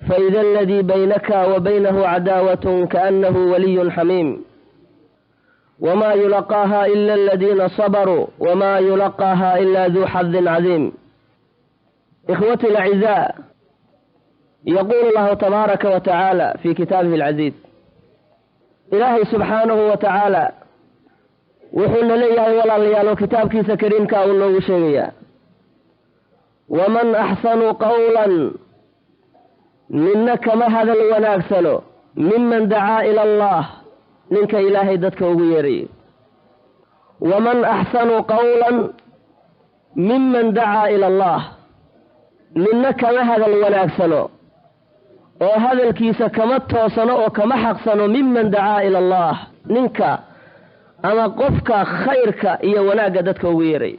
فإذا الذي بينك وبينه عداوة كأنه ولي حميم وما يلقاها إلا الذين صبروا وما يلقاها إلا ذو حظ عظيم. إخوتي الأعزاء، يقول الله تبارك وتعالى في كتابه العزيز: إلهي سبحانه وتعالى wuxuuna leeyahay, walaalayaal, oo kitaabkiisa kariimka uu noogu sheegayaa: ومن أحسن قولا, ninna kama hadal wanaagsano, ممن دعا إلى الله, ninka Ilaahay dadka ugu yeerayay. ومن أحسن قولا ممن دعا إلى الله, ninna kama hadal wanaagsano oo hadalkiisa kama toosano oo kama xaqsano, ممن دعا إلى الله, ninka ama qofka khayrka iyo wanaagga dadka ugu yeeray,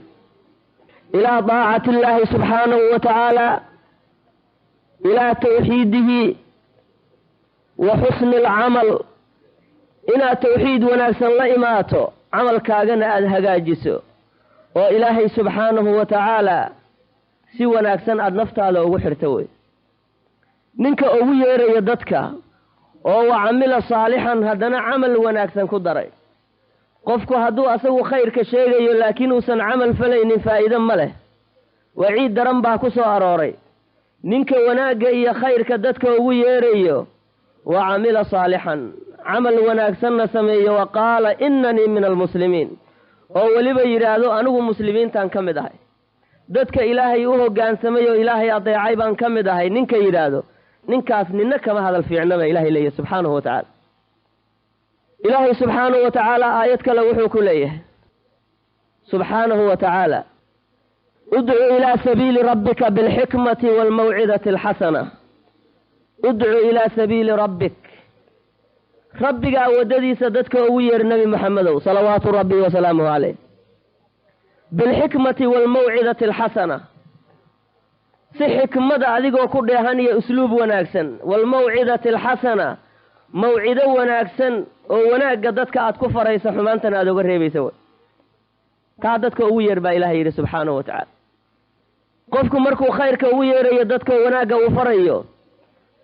إلى طاعة الله سبحانه وتعالى, إلى توحيده وحسن العمل. Inaad tawxiid wanaagsan la imaato, camalkaagana aada hagaajiso, oo Ilaahay subxaanahu wa tacaala si wanaagsan aada naftaada ugu xirto wey. Ninka ugu yeeraya dadka oo وعمل صالحا, haddana camal wanaagsan ku daray. Qofku hadduu asagu khayrka sheegayo laakiin uusan camal falaynin, faa'iido ma leh. Waciid daran baa ku soo arooray. Ninka wanaagga iyo khayrka dadka ugu yeerayo, وعمل صالحا, camal wanaagsanna sameeyo, وقال إنني من المسلمين, oo weliba yidhaahdo: "Anigu muslimiintan ka mid ahay, dadka Ilaahay u hoggaansamay oo Ilaahay adeecay baan ka mid ahay," ninka yidhaahdo, ninkaas ninna kama hadal fiicnaba, Ilahay leeyahy subxaanahu wa tacaala. Ilaahay subxaanahu wa tacaala aayad kale wuxuu ku leeyahay subxaanahu wa tacaala: ادع إلى سبيل ربك بالحكمة والموعظة الحسنة. ادع إلى سبيل ربك, rabbigaa waddadiisa dadka ugu yeer, Nebi Maxamedow, صلوات ربي وسلامه عليه, بالحكمة والموعظة الحسنة, si xikmada adigoo ku dheehan iyo usluub wanaagsan, والموعظة الحسنة, mawcido wanaagsan oo wanaagga dadka aad ku faraysa, xumaantana aad oga reebaysa wey. Taa dadka ugu yeer baa Ilahay yidhi subxaanahu wa tacaala. Qofku markuu khayrka ugu yeerayo dadka, wanaagga uu farayo,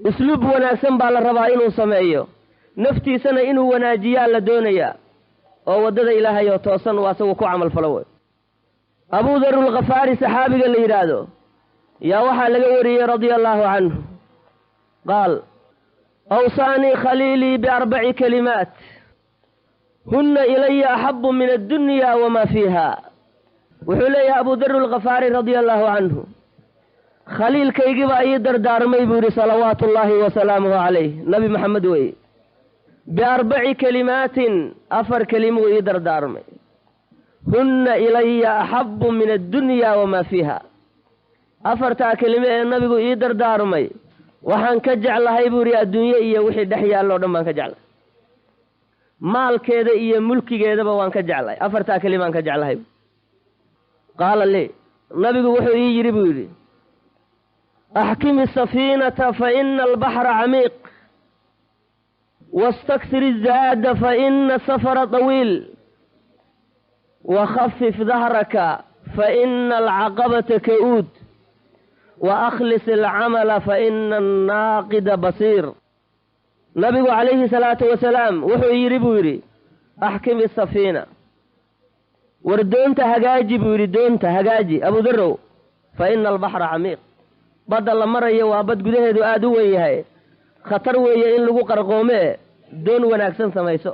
usluub wanaagsan baa la rabaa inuu sameeyo, naftiisana inuu wanaajiyaa la doonayaa, oo waddada Ilaahay oo toosan uu asagu ku camal falo wey. Abuu Darulkhafaari, saxaabiga la yidhaahdo, yaa waxaa laga wariyey رضي الله عنه قال: أوصاني خليلي بأربع كلمات هن إلي أحب من الدنيا وما فيها. Wuxuu leeyahay Abu Dar alkhafaari رضي الله عنه: "Khaliilkaygii baa ii dardaarmay," buu yidhi, صلوات الله وسلامه عليه, Nabi Maxamed weye, بأربع كلمات, afar kelimuu ii dardaarmay, هن إلي أحب من الدنيا وما فيها. Afartaa kelime ee nabigu ii dardaarmay waxaan ka jeclahay, buu yidhi, adduunye iyo wixii dhex yaallo o dhan baan ka jeclahay, maalkeeda iyo mulkigeedaba waan ka jeclahay, afartaa kelimaan ka jeclahay. قال لي, nabigu wuxuu ii yidhi, buu yidhi: "أحكم السفينة فإن البحر عميق، واستكثر الزاد فإن السفر طويل، وخفف ظهرك فإن العقبة كؤود، وأخلص العمل فإن الناقد بصير." Nabigu calayhi salaatu wasalaam wuxuu yidhi, buu yidhi: "أحكم السفينة," war doonta hagaaji, buu yidhi, doonta hagaaji, Abudarow, فإن البحر عميق, badda la marayo waa bad gudaheedu aada u weyn yahay, khatar weeye in lagu qarqoomee, doon wanaagsan samayso.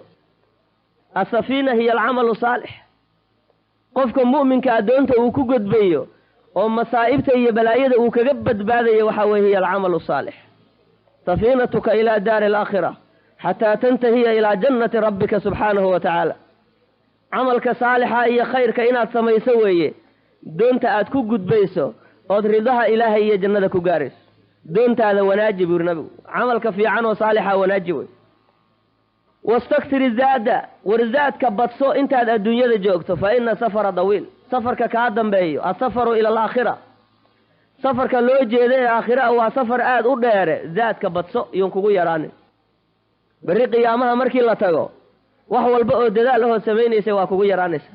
السفينة هي العمل الصالح. Qofka mu'minka addoonta uu ku gudbayo oo masaa'ibta iyo balaayada uu kaga badbaadayo waxaa weeye هي العمل الصالح, سفينتك إلى دار الآخرة حتى تنتهي إلى جنة ربك سبحانه وتعالى. Camalka saalixa iyo khayrka inaad samayso weeye doonta aad ku gudbayso ood ridaha Ilaahay iyo jannada ku gaarayso. Doontaada wanaaji, buu yidhi nabigu, camalka fiican oo saalixa wanaaji wey. واستكثر الزاد, war zaadka badso intaad adduunyada joogto, فإن السفر طويل, safarka kaa dambeeyo, السفر إلى الآخرة, safarka loo jeeda ee aakhira waa safar aad u dheere, zaadka badso, iyuun kugu yaraanin. Berri qiyaamaha markii la tago, wax walba oo dadaal ahoo samaynaysa waa kugu yaraanaysa.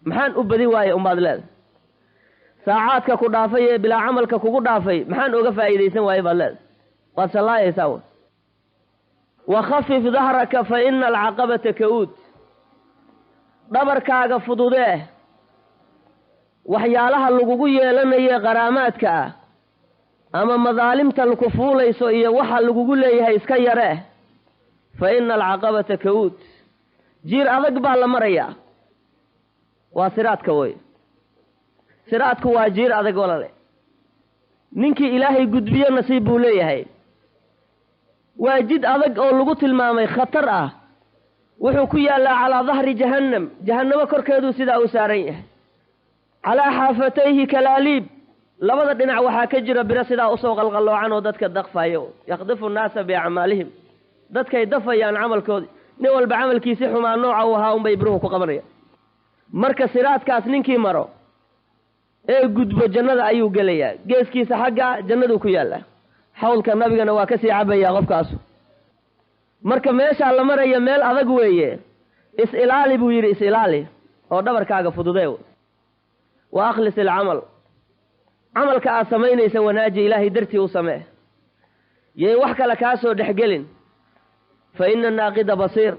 "Maxaan u badin waaye?" umbaad leedahay. Saacaadka ku dhaafay ee bilaa camalka kugu dhaafay, "Maxaan oga faa'iidaysan waaye?" baad leedahay. Waad shallaayaysaa w. Wakhafif dahraka fa ina alcaqabata ka-uud. Dhabarkaaga fududee, waxyaalaha lagugu yeelanaye qaraamaadka ah ama madaalimta laku fuulayso iyo waxa lagugu leeyahay iska yaree. Fa ina alcaqabata ka-uud. Jiir adag baa la marayaa, waa siraadka wey. Siraadku waa jiir adag walale. Ninkii Ilaahay gudbiyo nasiib buu leeyahay. Waa jid adag oo lagu tilmaamay khatar ah. Wuxuu ku yaallaa calaa dahri jahannam, jahannamo korkeeduu sidaa u saaran yahay. Calaa xaafatayhi kalaaliib, labada dhinac waxaa ka jira biro sidaa usoo qalqalloocan oo dadka daqfayo. Yaqdifu nnaasa biacmaalihim, dadkay dafayaan camalkoodii. Nin walba camalkiisi xumaa nooca uu ahaa unbay biruhu ku qabanaya. Marka siraadkaas ninkii maro ee gudbo, jannada ayuu gelayaa. Geeskiisa xagga jannaduu ku yaallaa, xawlka nabigana waa kasii cabayaa qofkaasu. Marka meeshaa la maraya meel adag weeye. Is-ilaali buu yidhi, is-ilaali oo dhabarkaaga fududee. Wa akhlis ilcamal, camalka aad samaynaysa wanaaji, Ilaahay dartii u samee, yay wax kale kaa soo dhexgelin. Fa ina naaqida basiir.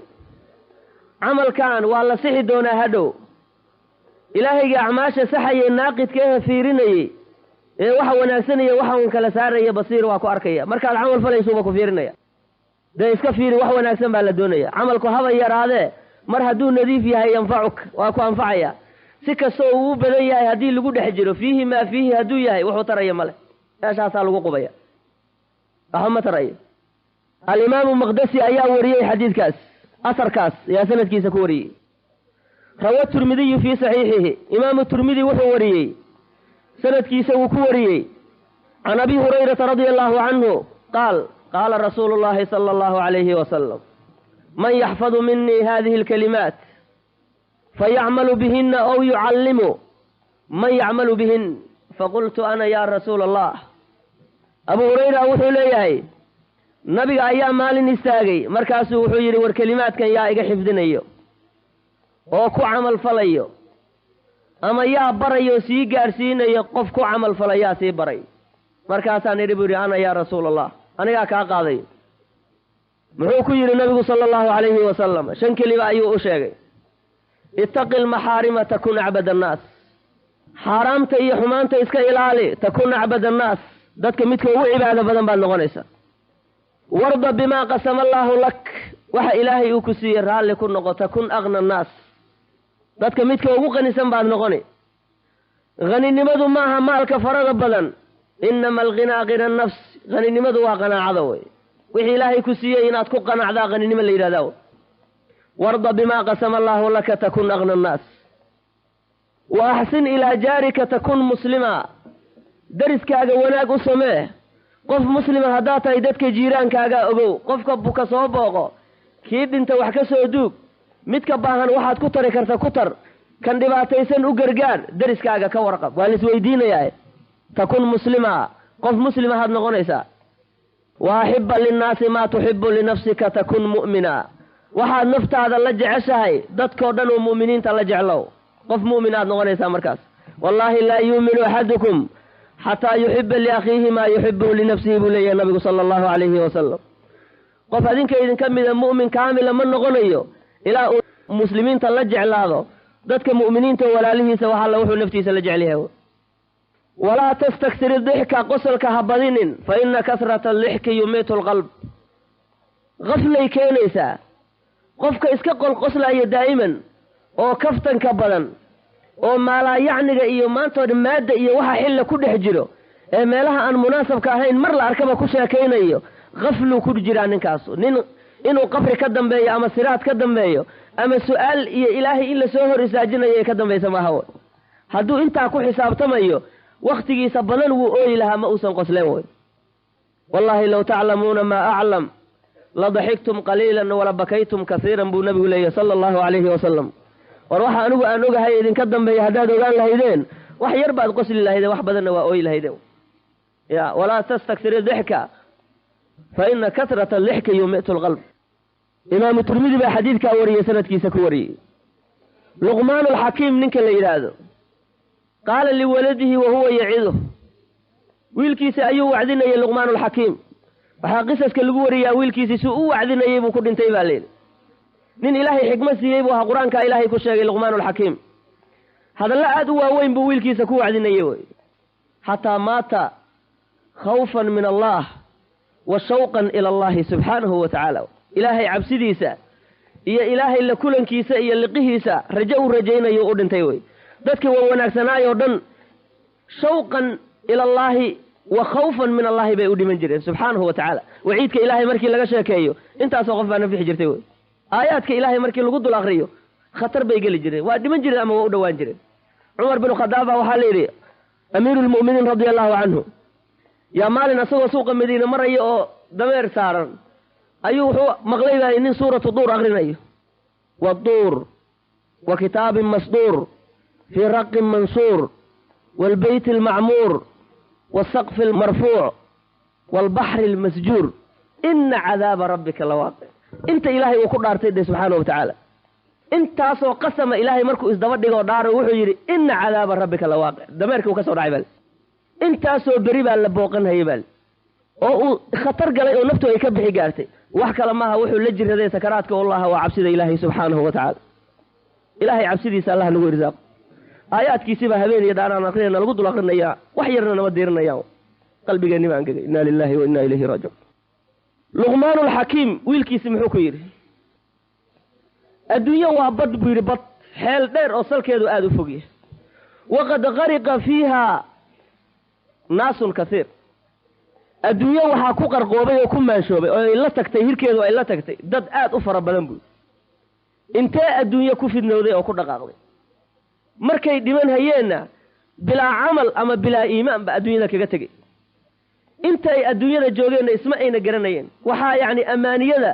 Camalkan waa la sixi doonaa hadhow. Ilaahayga acmaasha saxayay, naaqidka ehe fiirinayey ee waxa wanaagsan iyo waxa uun kala saaraya, basiir, waa ku arkaya. Markaad camal falaysuuba ku fiirinaya. Dee iska fiiri, wax wanaagsan baa la doonaya. Camalku haba yaraadee, mar hadduu nadiif yahay, yanfacuk, waa ku anfacaya. Si kastoo uu u badan yahay, haddii lagu dhex jiro fiihi maa fiihi hadduu yahay, wuxuu taraya male, meeshaasaa lagu qubaya, waxba ma tarayo. Alimaamu Maqdasi ayaa wariyey xadiidkaas, asarkaas ayaa sanadkiisa ku wariyey. Rawa Tirmidiyu fii saxiixihi, Imaamu Tirmidi wuxuu wariyey, sanadkiisa wuu ku wariyey, can Abi Hurayrata radia allahu canhu qaal: qaala rasuulu llahi sala allahu calayhi wasalam: man yaxfadu minii hadihi alkalimaat fayacmalu bihina ow yucallimu man yacmalu bihin? Faqultu: ana ya rasuula allah. Abu Hurayra wuxuu leeyahay, nabiga ayaa maalin istaagay, markaasuu wuxuu yidhi: war kelimaadkan yaa iga xifdinayo oo ku camal falayo, ama yaa barayo, sii gaadhsiinayo? Qof ku camal falayaa sii baray. Markaasaan idhi, buu yidhi, ana yaa rasuula allah, anigaa kaa qaaday. Muxuu ku yidhi nabigu sala allahu calayhi wasalam? Shan kelima ayuu u sheegay. Ittaqi almaxaarima takun acbad annaas. Xaaraamta iyo xumaanta iska ilaali, takun acbad annaas, dadka midka ugu cibaado badan baad noqonaysa. Warda bimaa qasama allaahu lak, waxa Ilaahay uu ku siiyey raalli ku noqo, takun aqna annaas, dadka midka ugu qanisan baad noqoni. Haninimadu maaha maalka farada badan. Inama alghinaa ghina nafs, haninimadu waa qanaacada wey. Wixii Ilaahay ku siiyey inaad ku qanacdaa haninimo la yidhahdaa wey. Warda bimaa qasama allaahu laka takun aqna annaas. Wa axsin ilaa jaarika takun muslima, dariskaaga wanaag u samee. Qof muslima haddaad tahay, dadka jiiraankaagaa ogow. Qofka buka soo booqo, kii dhinta wax ka soo duug, midka baahan waxaad ku tari karta ku tar, kan dhibaataysan u gargaar, dariskaaga ka warqab, waa la isweydiinayaa. Takun muslima, qof muslima haad noqonaysaa. Wa axibba linnaasi maa tuxibu linafsika takun mu'mina, waxaad naftaada la jeceshahay dadkoo dhan oo mu'miniinta la jeclow, qof mu'min aad noqonaysaa markaas. Wallaahi laa yuuminu axadukum xataa yuxiba liakhiihi maa yuxibuhu linafsihi, buu leeyahay nabigu sala allahu calayhi wasalam. Qof adinka idinka mida mu'min kaamila ma noqonayo ilaa uu muslimiinta la jeclaado, dadka mu'miniinta walaalihiisa, wax alla wuxuu naftiisa la jecel yahay. Walaa tastaksir dixka, qosolka ha badinin, fa ina kasrata aldixki yumiitu alqalb, qaflay keenaysaa. Qofka iska qolqoslaya daa'iman oo kaftanka badan oo maalaayacniga iyo maantoo dhan maadda iyo waxa xilla ku dhex jiro ee meelaha aan munaasabka ahayn mar la arkaba ku sheekaynayo, qafluu ku jiraa ninkaasu. Nin inuu qabri ka dambeeyo ama siraad ka dambeeyo ama su-aal iyo Ilaahay in lasoo hor istaajinayo ee ka dambaysa maaha wey. Hadduu intaa ku xisaabtamayo, wakhtigiisa badan wuu ooyi lahaa, ma uusan qosleen wey. Wallaahi low taclamuuna maa aclam ladaxigtum qaliilan wala bakaytum kasiiran, buu nabigu leeyahy sala allahu calayhi wasalam. War waxa anigu aan ogahay idinka dambeeya haddaad ogaan lahaydeen, wax yar baad qosli lahaydeen, wax badanna waa ooyi lahaydeen. Ya walaa tastaksir dixka fa ina kasrata dixki yumitu lqalb. Imaamu Tirmidi baa xadiidkaa wariyey, sanadkiisa ku wariyey. Luqmaan alxakiim ninka la yidhaahdo qaala liwaladihi wa huwa yaciduh, wiilkiisa ayuu wacdinayay Luqmaan alxakiim. Waxaa qisaska lagu wariyaa wiilkiisii suu u wacdinayey buu ku dhintay baa layidhi. Nin Ilaahay xikmo siiyey buu ahaa, Qur-aankaa Ilaahay ku sheegay Luqmaan alxakiim. Hadallo aad u waaweyn buu wiilkiisa ku wacdinayey wey, xataa maata khawfan min Allah wa shawqan ila Allahi subxaanahu wa tacaala. Ilaahay cabsidiisa iyo Ilaahay la kulankiisa iyo liqihiisa rajo uu rajaynayo u dhintay wey. Dadkii waa wanaagsanaayoo dhan shawqan ila Allaahi wa khawfan min Allahi bay u dhiman jireen subxaanahu wa tacaala. Waciidka Ilaahay markii laga sheekeeyo, intaasoo qof baa nafixi jirtay wey. Aayaadka Ilaahay markii lagu dul akriyo, khatar bay geli jireen, waa dhiman jireen ama waa u dhowaan jireen. Cumar binu Khadaab baa waxaa la yidhi, amiiru lmu'miniin radia Allahu canhu, yaa maalin asagoo suuqa Madiine maraya oo dameer saaran ayuu wuxuu maqlay baa nin suuratu Duur akrinayo: "Waduur wa kitaabin masduur fii raqin mansuur waalbeyti almacmuur wasaqfi almarfuuc waalbaxri almasjuur, ina cadaaba rabbika lawaaqic." Inta Ilaahay uu ku dhaartay de subxaana wa tacaala, intaasoo qasama Ilaahay markuu isdaba dhigoo dhaaro, wuxuu yidhi: "Ina cadaaba rabbika lawaaqic." Dameerkii uu ka soo dhacay bal intaasoo beri baa la booqanhayay bal oo uu khatar galay oo naftu ay ka bixi gaartay. Wax kale maaha, wuxuu la jiraday sakaraadka ullaha waa cabsida Ilaahay subxaanahu wa tacaala. Ilaahay cabsidiisa Allah nagu irsaaqo. Aayaadkiisiibaa habeen iyo dhaaraan akrinayna, lagu dul akrinayaa, wax yarna nama diirinayaan. Qalbigeenni baan gegay. Inna lilahi wa inna ilayhi raajicuun. Luqmaanu alxakiim wiilkiisi muxuu ku yidhi? "Adduunyo waa bad," buu yidhi, "bad xeel dheer oo salkeedu aada u fog yahay. Waqad qariqa fiiha naasun kasiir." Adduunyo waxaa ku qarqoobay oo ku maanshoobay oo ay la tagtay hirkeedu, ay la tagtay dad aad u fara badan, buy. Intee adduunyo ku fidnowday oo ku dhaqaaqday, markay dhiman hayeenna bilaa camal ama bilaa iimaan ba adduunyada kaga tegey. Intay adduunyada joogeenna isma ayna garanayeen. Waxaa yacni ammaaniyada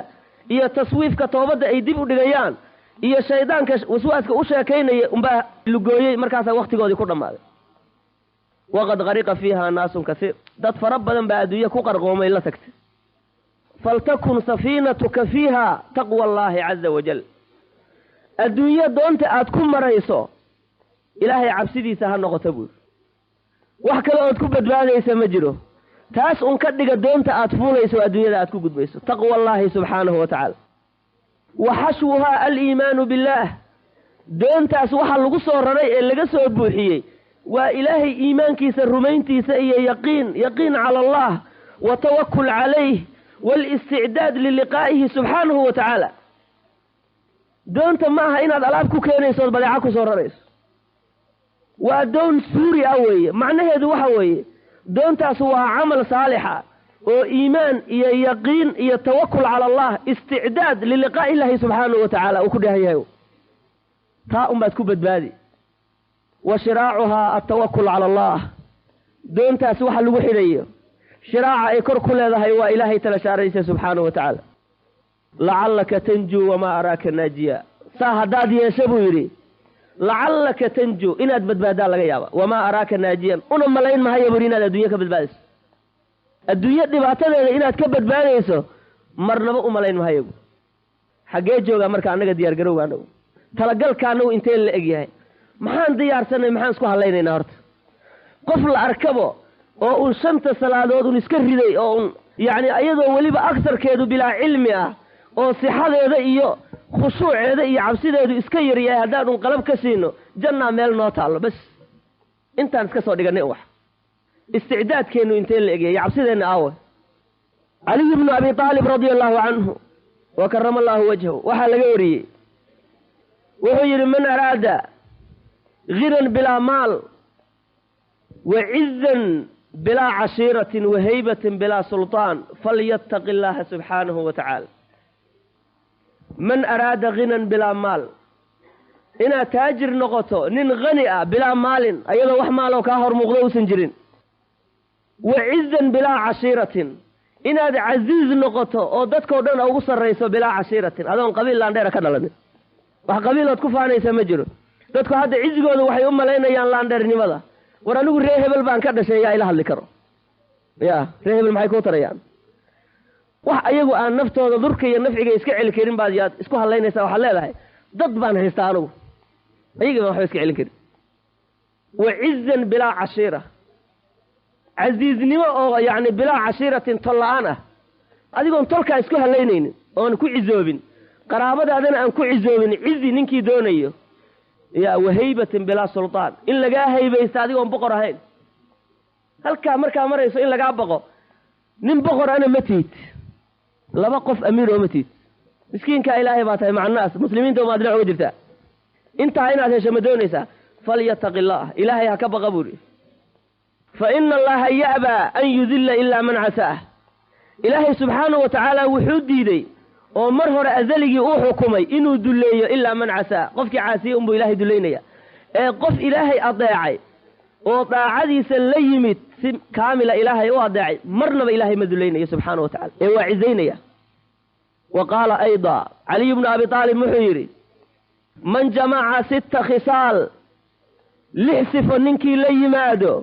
iyo taswiifka toobadda ay dib u dhigayaan iyo shaydaanka waswaaska u sheekaynaya unbaa lugooyey, markaasaa wakhtigoodii ku dhammaaday. Waqad qariqa fiiha naasun kasiir, dad fara badan baa adduunye ku qarqoomay, la tagtay. Faltakun safiinatuka fiiha taqwa Allaahi caza wajal. Adduunyo doonta aad ku marayso Ilaahay cabsidiisa ha noqoto, buuri. Wax kale ood ku badbaadaysa ma jiro. Taas un ka dhiga doonta aad fuulayso, adduunyada aad ku gudbayso, taqwa Allaahi subxaanahu wa tacaala. Wa xashwuhaa aliimaanu billaah. Doontaas waxa lagu soo raray ee laga soo buuxiyey waa Ilaahay iimaankiisa rumayntiisa iyo yaqiin, yaqiin cala Allah wa tawakul calayh waalisticdaad liliqaa'ihi subxaanahu wa tacaala. Doonta ma aha inaad alaab ku keenayso ood badeeco ku soo rarayso, waa doon suuri ah weeye. Macnaheedu waxa weeye, doontaas waa camal saalixa oo iimaan iyo yaqiin iyo tawakul cala Allah, isticdaad liliqaa'i Illaahi subxaanahu wa tacaala uu ku dhehan yahay. Taa unbaad ku badbaadi. Wa shiraacuhaa altawakul cala Allah. Doontaas waxa lagu xidhayo, shiraaca ay kor ku leedahay, waa Ilaahay tala saaraysa subxaanahu wa tacaala. Lacallaka tanjuu wamaa araaka naajiya. Saa haddaad yeesho, buu yidhi, lacallaka tanjuu, inaad badbaaddaa laga yaaba. Wamaa araaka naajiyan, una malayn mahaya, buu yidhi, inaad adduunye ka badbaadayso. Adduunye dhibaatadeeda inaad ka badbaadayso marnaba u malayn mahayo bu. Xaggee joogaa marka annaga diyaargarowga anagu, talagalka annagu intee la eg yahay? Maxaan diyaarsanay? Maxaan isku hadlaynaynaa? Horta qof la arkabo oo uun shanta salaadood un iska riday oo un yacni ayadoo weliba agsarkeedu bilaa cilmi ah oo sixadeeda iyo khushuuceeda iyo cabsideedu iska yaryahay, haddaan un qalab ka siino, jannaa meel noo taallo bas intaan iska soo dhiganay. Wax isticdaadkeennu intee la egyahay? Cabsideenna aawe? Caliy bnu Abi Aalib radia Allahu canhu wa karama Allahu wajhahu waxaa laga wariyey, wuxuu yidhi: "Man araada ghinan bilaa maal wa cizan bilaa cashiiratin wa haybatin bilaa sulطaan falyattaqi Allaha subxaanahu wa tacaala." Man araada ghinan bilaa maal, inaad taajir noqoto, nin hani ah, bilaa maalin, ayadoo wax maaloo kaa hor muuqdo uusan jirin, wa cizan bilaa cashiiratin, inaad casiiz noqoto oo dadkao dhan ugu sarrayso, bilaa cashiiratin, adoon qabiil laandheera ka dhalanin, wax qabiilood ku faanaysa ma jiro. Dadku hadda cizigooda waxay u malaynayaan laandheernimada. War anigu ree hebel baan ka dhashay, yaa ila hadli karo? Ya ree hebel maxay kuu tarayaan? Wax ayagu aan naftooda durka iyo nafciga iska celi karin baad yaad isku hadlaynaysaa. Waxaad leedahay dad baan haystaa anigu, ayagii baan waxba iska celin karin. Wa cizan bilaa cashiira, casiiznimo oo yacni bilaa cashiiratin, tol la-aan ah. Adigoon tolkaa isku halaynaynin oon ku cizoobin, qaraabadaadana aan ku cizoobin, cizi ninkii doonayo, ya wahaybatin bilaa sultaan, in lagaa haybaysta adigoon boqor ahayn. Halkaa markaa marayso in lagaa baqo, nin boqor ana ma tihid, laba qof amiir oo ma tihid, miskiinkaa Ilaahay baa tahay, maca muslimiinta umaad dhinac uga jirtaa. Intaa inaad hesho ma doonaysaa? Falyataqi illaah, Ilaahay ha ka baqa buuri. Fa ina Allaha ya'baa an yudilla ilaa man casaah. Ilaahay subxaanahu wa tacaala wuxuu diiday oo mar hore azaligii uu xukumay inuu dulleeyo ilaa man casaa, qofkii caasiye unbuu Ilaahay dullaynaya. Ee qof Ilaahay adeecay oo daacadiisa la yimid, si kaamila Ilaahay u adeecay, marnaba Ilaahay ma dulaynayo subxaana wa tacala, ee waa cizaynaya. Wa qaala ayda, Caliy bnu Abi Aalib wuxuu yidhi: man jamaca sitta khisaal, 6 sifo ninkii la yimaado,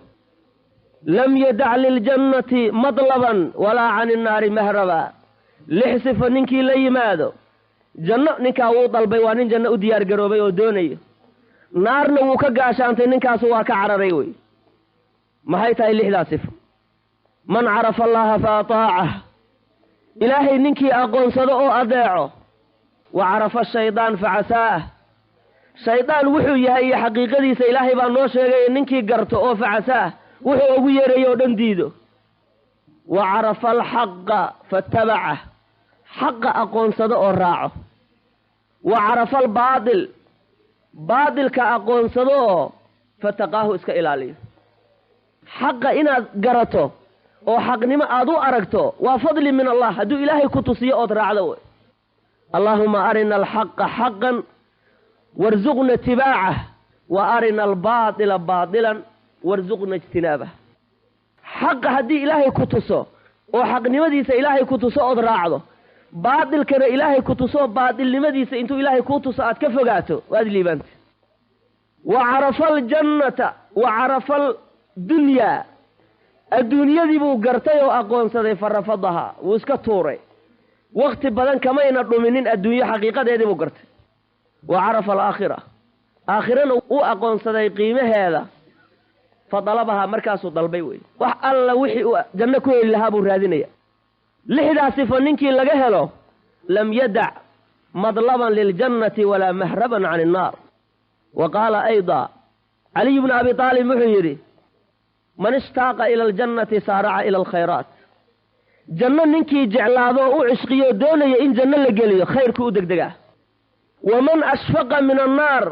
lam yadac liljannati madlaban walaa cani innaari mahraba. 6 sifo ninkii la yimaado, janno ninkaa wuu dalbay, waa nin janno u diyaar garoobay oo doonayo, naarna wuu ka gaashaantay, ninkaasu waa ka cararay. Wey maxay tahay 6daa sifo? Man carafa Allaha fa ataacah, Ilaahay ninkii aqoonsado oo adeeco. Wa carafa shaydaan fa casaah, shaydaan wuxuu yahay iyo xaqiiqadiisa Ilaahay baa noo sheegay, ninkii garto oo facasaah, wuxuu ugu yeerayo oo dhan diido. Wa carafa alxaqa fatabacah, xaqa aqoonsado oo raaco. Wa carafa albaatil, baatilka aqoonsado oo fataqaahu, iska ilaaliyo. Xaqa inaad garato oo xaqnimo aad u aragto waa fadli min Allah, hadduu Ilaahay ku tusiyo ood raacdo. Wey allaahuma arina alxaqa xaqan warzuqna itibaacah, wa arina albaatila baatilan warzuqna ijtinaabah. Xaqa haddii Ilaahay ku tuso oo xaqnimadiisa Ilaahay ku tuso ood raacdo, baatilkana Ilaahay ku tuso, baatilnimadiisa intuu Ilaahay kuu tuso aad ka fogaato, waad liibaanta. Wa carafa aljannata wa carafa aldunyaa, adduunyadii buu gartay oo aqoonsaday, farafadahaa, wuu iska tuuray, wakti badan kamayna dhuminin, adduunyo xaqiiqadeedii buu gartay. Wa carafa alaakhira, aakhirana uu aqoonsaday qiimaheeda, fa dalabahaa, markaasuu dalbay. Wey wax alla wixii uu janno ku heli lahaa buu raadinaya. 6daa sifo ninkii laga helo, lam yadac madlaban liljannati walaa mahraban can innaar. Wa qaala ayda, Caliy bnu Abi Aalib wuxuu yidhi: man ishtaaqa ila aljannati saaraca ila alkhayraat. Janno ninkii jeclaado oo u cishqiyo, doonaya in janno la geliyo, khayrku u degdegaa. Waman ashfaqa min annaar,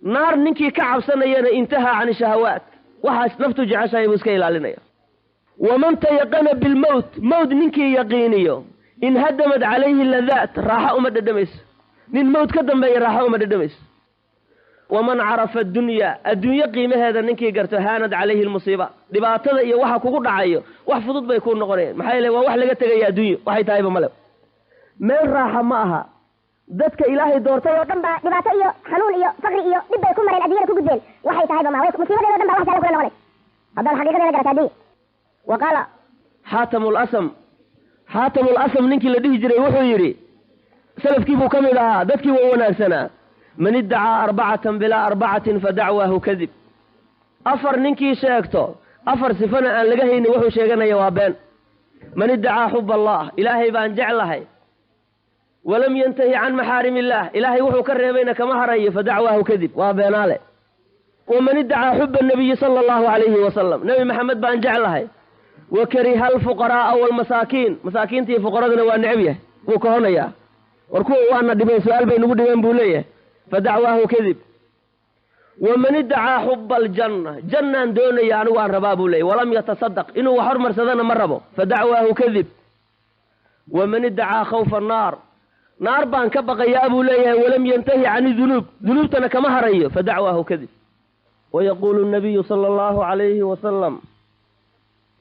naar ninkii ka cabsanayana, intahaa can shahawaat, waxaas naftu jeceshahay buu iska ilaalinaya. Waman tayaqana bilmowt, mowt ninkii yaqiiniyo, inhadamad calayhi ladaat, raaxo uma dhedhamayso. Nin mowt ka dambeeya raaxo uma dhedhamayso. Waman carafa addunyaa, adduunyo qiimaheeda ninkii garto, haanad calayhi almusiiba, dhibaatada iyo waxa kugu dhacayo wax fudud bay kuu noqonayaan. Maxaa yeele waa wax laga tegaya, adduunyo waxay tahayba male, meel raaxa ma aha. Dadka Ilaahay doortay oo dhan baa dhibaato iyo xanuun iyo faqri iyo dhib bay ku mareen, adduunyada ku gudbeen, waxay tahayba ma musiibadeeda o dhan baa wax sahlan kula noqonay haddaad xaqiiqadeeda garata adduunya. Wa qaala Xaatamu lasam, Xaatamu lasam ninkii la dhihi jiray wuxuu yidhi, salafkii buu ka mid ahaa, dadkii waa wanaagsanaa: man iddacaa arbacatan bilaa arbacatin fadacwaahu kadib. Afar ninkii sheegto, afar sifana aan laga haynin, wuxuu sheeganaya waa been. Man iddacaa xub Allah, Ilaahay baan jeclahay, walam yantahi can maxaarim illaah, Ilaahay wuxuu ka reebayna kama harayo, fadacwaahu kadib, waa beenaale. Waman iddacaa xuba nabiyi sala Allahu calayhi wasalam, Nebi Maxamed baan jeclahay, wa kariha alfuqaraa'a waalmasaakiin, masaakiinta iyo fuqaradana waa necab yahay, wuu kahonayaa, war kuwa waana dhibeen, su-aal bay nagu dhibeen buu leeyahay, fadacwaahu kadib. Waman iddacaa xuba aljanna, jannaan doonaya anigu aan rabaa buu leeyahy, walam yatasadaq, inuu wax hormarsadana ma rabo, fadacwaahu kadib. Waman iddacaa khawfa annaar, naar baan ka baqayaa buu leeyahay, walam yantahi can dunuub, dunuubtana kama harayo, fadacwaahu kadib. Wayaquulu nabiyu sala Allahu calayhi wasalam: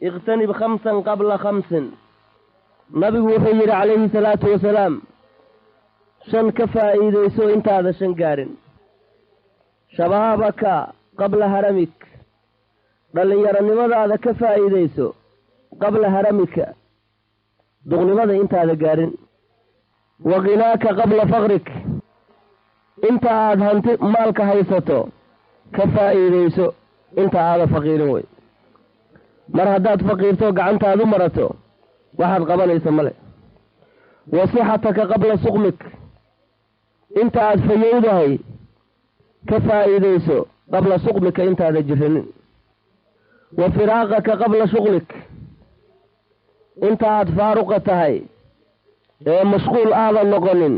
iqtanib khamsan qabla khamsin. Nabigu wuxuu yidhi calayhi salaatu wasalaam: 5 ka faa'iidayso intaada 5 gaarin. Shabaabaka qabla haramik, dhallinyaronimadaada ka faa'iidayso, qabla haramika, duqnimada intaada gaarin. Wa khinaaka qabla faqrik, inta aad hanti maalka haysato ka faa'iidayso inta aada faqiirin. Wey mar haddaad faqiirto gacantaadu marato. Waxaad qabanaysa male. Wa sixataka qabla suqmik, inta aad fayowdahay ka faa'iidayso, qabla suqmika, intaada jiranin. Wa firaaqaka qabla shuqlik, inta aad faaruqa tahay ee mashquul aadan noqonin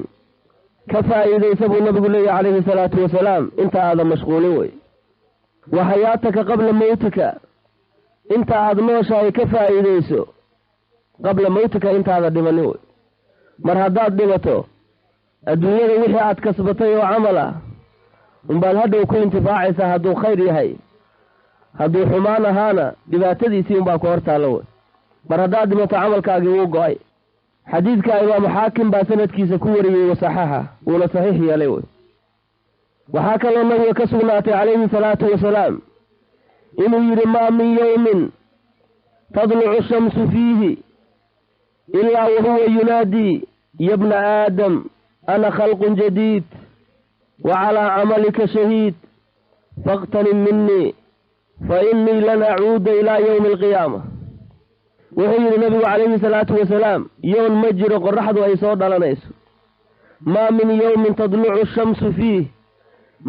ka faa'iidaysa, buu nabigu leeyahy calayhi salaatu wasalaam, inta aadan mashquulin wey. Wa xayaataka qabla mowtika, inta aad nooshahay ka faa'iidayso, qabla mowtika, intaada dhimanin wey. Mar haddaad dhimato, adduunyada wixii aad kasbatay oo camal ah unbaad hadhow ku intifaacaysaa hadduu khayr yahay. Hadduu xumaan ahaana, dhibaatadiisii unbaa ku hor taallo wey. Mar haddaad dhimato, camalkaagii wuu go-ay. Xadiidka Imaamu Xaakim baa sanadkiisa ku wariyey, wasaxaxa, wuuna saxiix yeelay wey. Waxaa kaloo nabiga ka sugnaatay calayhi salaatu wasalaam inuu yidhi: "Maa min yowmin tadlucu shamsu fiihi ilaa wahuwa yunaadii: ya bna aadam, ana khalqun jadiid wa calaa camalika shahiid, faاqtanim minii, fa innii lan acuuda ilaa yowmi alqiyaama." Wuxuu yidhi nabigu calayhi salaatu wasalaam: yoon ma jiro qoraxdu ay soo dhalanayso. Maa min yowmin tadlucu shamsu fiih,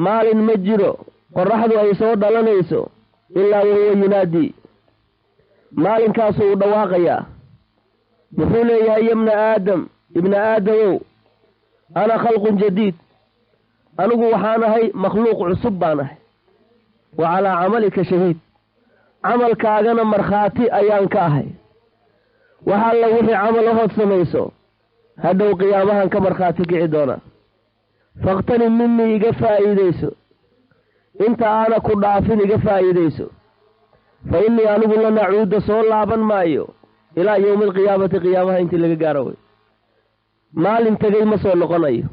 maalin ma jiro qoraxdu ay soo dhalanayso, ilaa wahuwa yunaadii, maalinkaasuu u dhawaaqayaa. Muxuu leeyahay? "Yabna aadam, ibna aadamow, ana khalqun jadiid, anigu waxaan ahay makhluuq cusub baan ahay, wa calaa camalika shahiid, camalkaagana markhaati ayaan ka ahay. Wax alla wixii camal ahood samayso, hadhow qiyaamahan ka markhaati kici doonaa. Fakhtanim minii, iga faa'iidayso inta aana ku dhaafin, iga faa'iidayso. Fa innii anigu lan acuuda, soo laaban maayo, ilaa yowmi alqiyaamati, qiyaamaha intii laga gaaro wey. Maalin tegey ma soo noqonayo.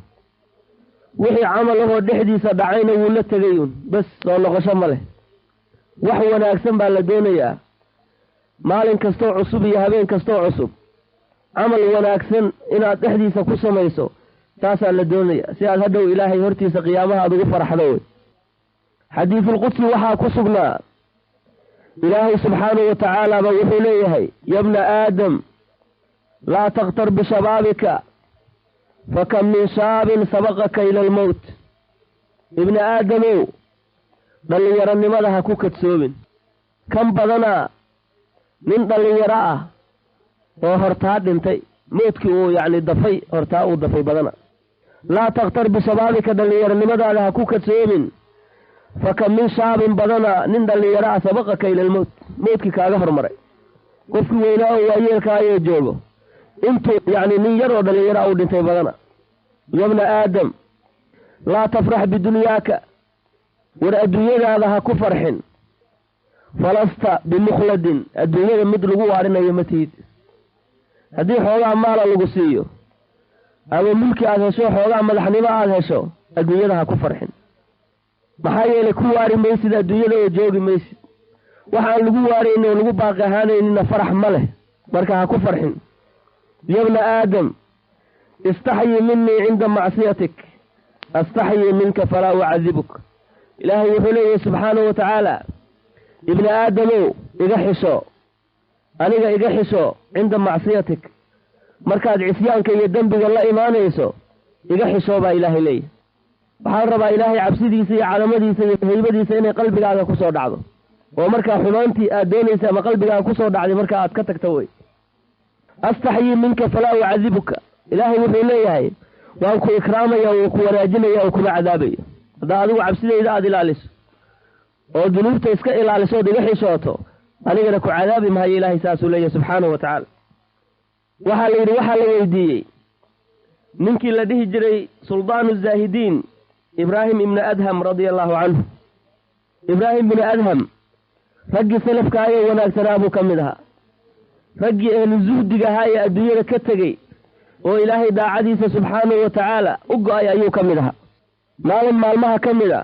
Wixii camal ahoo dhexdiisa dhacayna wuu la tegay uun bes, soo noqosho ma leh. Wax wanaagsan baa la doonayaa. Maalin kastoo cusub iyo habeen kastoo cusub camal wanaagsan inaad dhexdiisa ku samayso, taasaa la doonaya, si aad hadhow Ilaahay hortiisa qiyaamaha aad ugu faraxdo wey. Xadiisulqudsi waxaa ku sugnaa, Ilaahay subxaanahu wa tacaala ba wuxuu leeyahay: "Yabna aadam, laa takhtar bishabaabika, fakam min shaabin sabaqaka ila almowt." Ibni aadamow, dhallinyaronimada ha ku kadsoomin. Kan badanaa nin dhallinyaro ah oo hortaa dhintay, mowdkii uu yacni dafay, hortaa uu dafay badana. "Laa takhtar bishabaabika," dhallinyaronimadaada ha ku kadsoomin. "Fakam min shaabin," badana nin dhallinyaro ah, "sabaqaka ila almowt," mowdkii kaaga hormaray. Qofkii weynaa oo waayeelkaayoo joogo intuu yacni nin yar oo dhallinyaro ah u dhintay badana. "Yabna aadam, laa tafrax bidunyaaka," war adduunyadaada ha ku farxin. "Falasta bimukhladin," adduunyada mid lagu waarinayo ma tihid. Haddii xoogaa maala lagu siiyo ama mulki aad hesho, xoogaa madaxnimo aad hesho, adduunyada ha ku farxin. Maxaa yeelay, ku waari maysid adduunyada oo joogi maysid. Waxaan lagu waaraynin oo lagu baaqi ahaanaynina farax ma leh, marka ha ku farxin. "Yabna aadam, istaxyi minii cinda macsiyatik, astaxyi minka falaa ucadibuk." Ilaahay wuxuu leeyahay subxaanahu wa tacaala: ibni aadamow, iga xisho, aniga iga xisho, cinda macsiyatik, markaad cisyaanka iyo dembiga la imaanayso iga xishoo, baa Ilaahay leeyahay. Waxaan rabaa Ilaahay cabsidiisa iyo cadamadiisa iyo haybadiisa inay qalbigaaga ku soo dhacdo, oo markaa xumaantii aad doonaysa ama qalbigaaga kusoo dhacday marka aad ka tagto wey. "Astaxyii minka falaa ucadibuka," Ilaahay wuxuu leeyahay: waan ku ikraamaya, wuu ku wanaajinaya oo kuma cadaabayo, haddaa adigu cabsidayda aada ilaaliso oo dunuubta iska ilaaliso ood iga xishooto, anigana ku cadaabi mahayo. Ilaahay saasuu leeyahay subxaanahu wa tacaala. Waxaa la yidhi, waxaa la weydiiyey ninkii la dhihi jiray Suldaanu Zaahidiin, Ibraahim Ibnu Adham radia allahu canhu. Ibraahim ibnu Adham raggii salafkaayee wanaagsanaa buu ka mid ahaa, raggii ehlu zuhdiga ahaa ee adduunyada ka tegey oo Ilaahay daacadiisa subxaanahu wa tacaala u go-ay ayuu ka mid ahaa. Maalin maalmaha ka mid a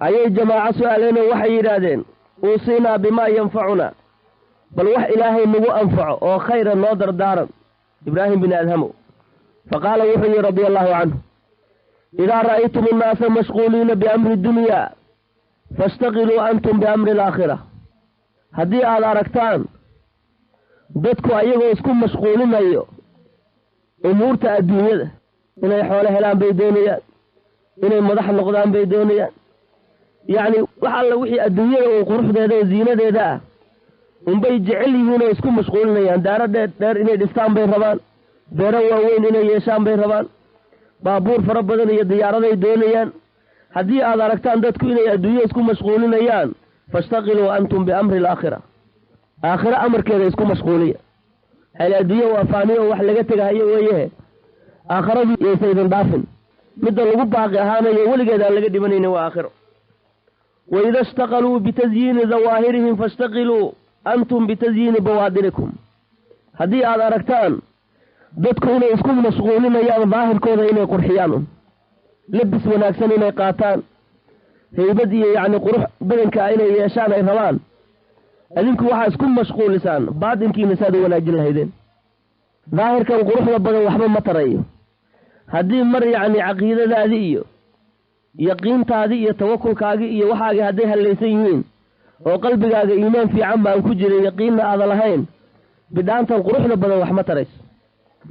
ayay jamaaco su-aaleenoo waxay yidhaahdeen: "Uusinaa bimaa yanfacuna," bal wax Ilaahay nagu anfaco oo khayra noo dardaaran, Ibraahim bin Adhamow. Fa qaala, wuxuu yihi radia allahu canhu: "Idaa ra'aytum annaasa mashquuliina biamri dunyaa, faishtaqiluu antum biamri alaakhira." Haddii aad aragtaan Dadku ayagoo isku mashquulinayo umuurta adduunyada, inay xoolo helaan bay doonayaan, inay madax noqdaan bay doonayaan, yacni wax alla wixii adduunyada oo quruxdeeda oo ziinadeeda ah unbay jecel yihiin oo isku mashquulinayaan. Daaro dheer dheer inay dhistaan bay rabaan, beero waaweyn inay yeeshaan bay rabaan, baabuur fara badan iyo diyaaraday doonayaan. Haddii aad aragtaan dadku inay adduunyo isku mashquulinayaan, fashtaqiluu antum biamri alaakhira, aakhiro amarkeeda isku mashquuliya. Xayl adduunyo waa faaniyo oo wax laga tegahayo weeyehe, aakhiradii yaysa idin dhaafin. Midda lagu baaqi ahaanayo weligeed aan laga dhimanaynin waa aakhiro. Waida ishtaqaluu bitasyiini dawaahirihim fashtaqiluu antum bitasyiini bawaadinikum. Haddii aad aragtaan dadku inay isku mashquulinayaan daahirkooda inay qurxiyaan, un labis wanaagsan inay qaataan, haybad iyo yacni qurux badanka inay yeeshaan ay rabaan, adinku waxaa isku mashquulisaan baatinkiina saad u wanaajin lahaydeen. Daahirkan quruxda badan waxba ma tarayo haddii mar yacni caqiidadaadii iyo yaqiintaadii iyo tawakulkaagii iyo waxaagii hadday hallaysan yihiin oo qalbigaaga iimaan fiican baan ku jirin, yaqiinna aada lahayn, bidhaantan quruxda badan wax ma tarayso.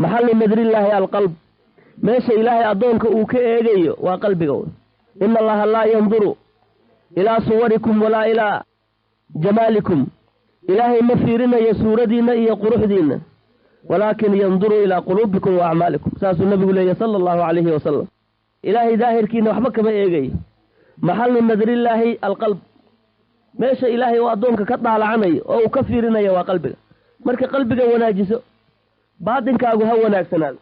Maxallu nadrillaahi alqalb, meesha ilaahay addoonka uu ka eegayo waa qalbiga. Wey ina allaha laa yanduru ilaa suwarikum walaa ilaa jamaalikum, ilaahay ma fiirinayo suuradiinna iyo quruxdiinna, walaakin yanduru ilaa quluubikum wa acmaalikum. Saasuu nabigu leeyahy sala allahu calayhi wasalam. Ilaahay daahirkiina waxba kama eegayo. Maxallu nadrillaahi alqalb, meesha ilaahay uu addoonka ka daalacanayo oo uu ka fiirinayo waa qalbiga. Marka qalbiga wanaajiso, baatinkaagu ha wanaagsanaado.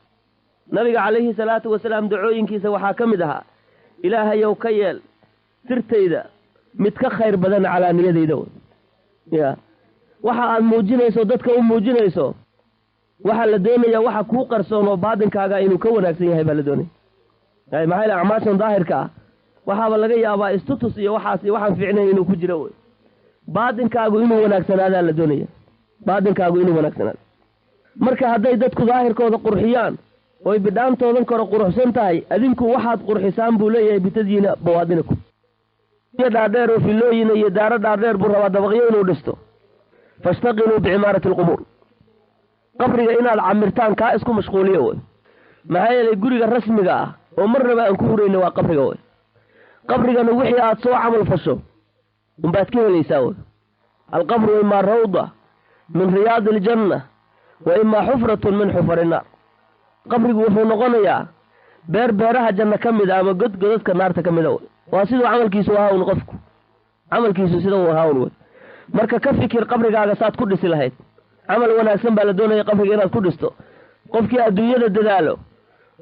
Nabiga calayhi salaatu wasalaam dacooyinkiisa waxaa ka mid ahaa, ilaahayow ka yeel sirtayda mid ka khayr badan calaaniyadayda. Wey ya waxa aad muujinayso dadka u muujinayso, waxaa la doonayaa waxa kuu qarsoon oo baatinkaaga inuu ka wanaagsan yahay baa la doonaya. Maxaa yeele acmaashan daahirka ah waxaaba laga yaabaa istutus iyo waxaas iyo waxaan fiicnayn inuu ku jiro. Wey baatinkaagu inuu wanaagsanaadaa la doonaya, baatinkaagu inuu wanaagsanaado. Marka hadday dadku daahirkooda qurxiyaan oy bidhaantoodan kore quruxsan tahay, adinku waxaad qurxisaan buu leeyahay bitasyiina bawaadinikum. Dhaadheer oo filooyin iyo daaro dhaadheer buu rabaa, dabaqyo inuu dhisto. Fashtaqiluu bicimaarati alqubuur, qabriga inaad camirtaan kaa isku mashquuliya. Wey maxaa yeelay guriga rasmiga ah oo marnaba aan ku hurayna waa qabriga. Wey qabrigana wixii aad soo camal fasho unbaad ka helaysaa. Wey alqabru imaa rawda min riyaadi aljanna wa imaa xufratun min xufari naar. Qabrigu wuxuu noqonayaa beer beeraha janno ka mid a ama god godadka naarta ka mida. Wey waa siduu camalkiisu ahaa un, qofku camalkiisu sida uu ahaa un. Wey marka ka fikir qabrigaaga saad ku dhisi lahayd. Camal wanaagsan baa la doonaya qabriga inaad ku dhisto. Qofkii adduunyada dadaalo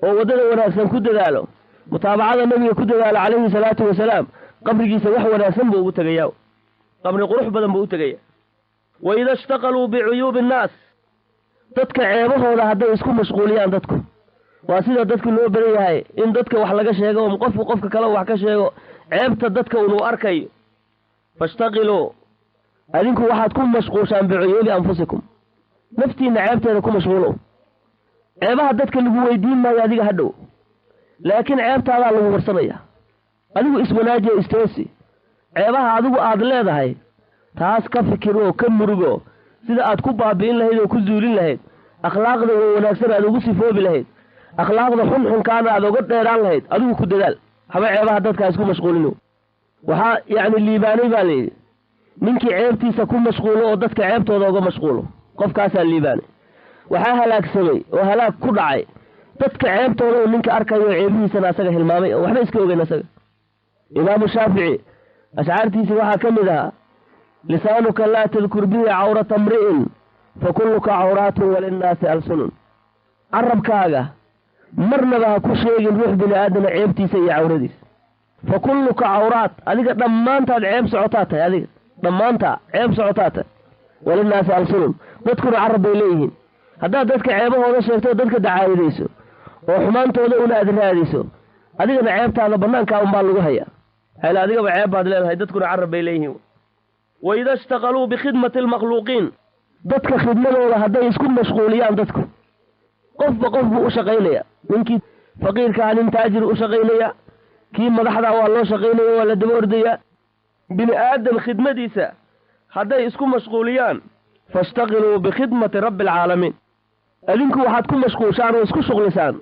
oo waddada wanaagsan ku dadaalo, mutaabacada nabiga ku dadaalo calayhi salaatu wasalaam, qabrigiisa wax wanaagsan buu ugu tegayaa, qabri qurux badan buu u tegaya. Wa ida ishtaqaluu bicuyuubi innaas, dadka ceebahooda hadday isku mashquuliyaan dadku, waa sida dadku loo badan yahay in dadka wax laga sheego oo qofku qofka kale wax ka sheego, ceebta dadka unuu arkayo. Fashtaqiluu, adinku waxaad ku mashquushaan bicuyuubi anfusikum, naftiinna ceebteeda ku mashquulow. Ceebaha dadka lagu weydiin maayo adiga hadhow, laakiin ceebtaadaa lagu warsanaya. Adigu iswanaajiyo, istoosi. Ceebaha adigu aad leedahay taas ka fikir oo ka murugo, sida aad ku baabi'in lahayd oo ku zuulin lahayd, akhlaaqda wanaagsan aad ugu sifoobi lahayd, akhlaaqda xunxunkaana aad uga dheeraan lahayd, adigu ku dadaal. Haba ceebaha dadka isku mashquulino. Waxaa yacni liibaanay baa layidhi ninkii ceebtiisa ku mashquulo oo dadka ceebtooda uga mashquulo, qofkaasaa liibaanay. Waxaa halaagsamay oo halaag ku dhacay dadka ceebtooda uu ninka arkayo oo ceebihiisana asaga hilmaamay oo waxba iska ogeyn asaga. Imaamu Shaafici ashcaartiisii waxaa ka mid ahaa: lisaanuka laa tadkur bihi cawrata mri'in, fa kulluka cawraatun walinnaasi alsunun. Carabkaaga marnaba ha ku sheegin ruux bini aadama ceebtiisa iyo cawradiisa. Fa kulluka cawraat, adiga dhammaantaad ceeb socotaa tahay, adiga dhammaantaa ceeb socotaa tahay. Walinnaasi alsunun, dadkuna carab bay leeyihiin. Haddaad dadka ceebahooda sheegto oo dadka dacaayadayso oo xumaantooda una aad raadiso, adigana ceebtaada bannaankaa unbaa lagu hayaa. Xayla adigaba ceeb baad leedahay, dadkuna carab bay leeyihiin. Waida ishtaqaluu bikhidmati almakhluuqiin, dadka khidmadooda hadday isku mashquuliyaan dadku, qofba qof buu u shaqaynaya. Ninkii faqiirkaa nin taajir u shaqaynaya, kii madaxdaa waa loo shaqaynaya, waa la daba ordayaa. Bini aadam khidmadiisa hadday isku mashquuliyaan, Fashtaqiluu bikhidmati rabbi alcaalamiin, adinku waxaad ku mashquushaan oo isku shuqlisaan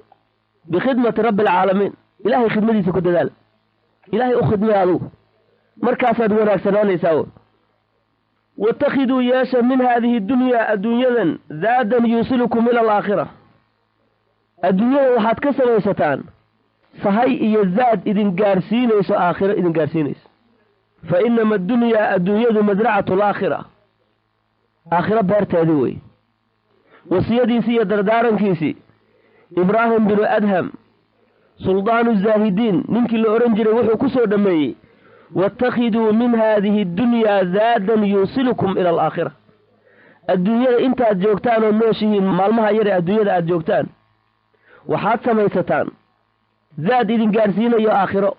bikhidmati rabbi alcaalamiin, ilaahay khidmadiisa ku dadaal, ilaahay u khidmay adugu, markaasaad wanaagsanaanaysaa. W waittakhiduu yeesha min haadihi dunyaa adduunyadan zaadan yuusilukum ila alaakhira, adduunyada waxaad ka samaysataan sahay iyo zaad idin gaarsiinayso aakhiro idin gaarsiinayso. Fa inama addunyaa adduunyadu masracatu alaakhira, aakhiro beerteedii wey. Wasiyadiisii iyo dardaarankiisii Ibraahim binu Adham, suldaanu zaahidiin, ninkii la odhan jiray, wuxuu ku soo dhammeeyey: "Waittakhiduu min haadihi addunyaa zaadan yuusilukum ila alaakhira." Adduunyada intaad joogtaan oo nooshihiin, maalmaha yare adduunyada aad joogtaan, waxaad samaysataan zaad idin gaarsiinayo aakhiro.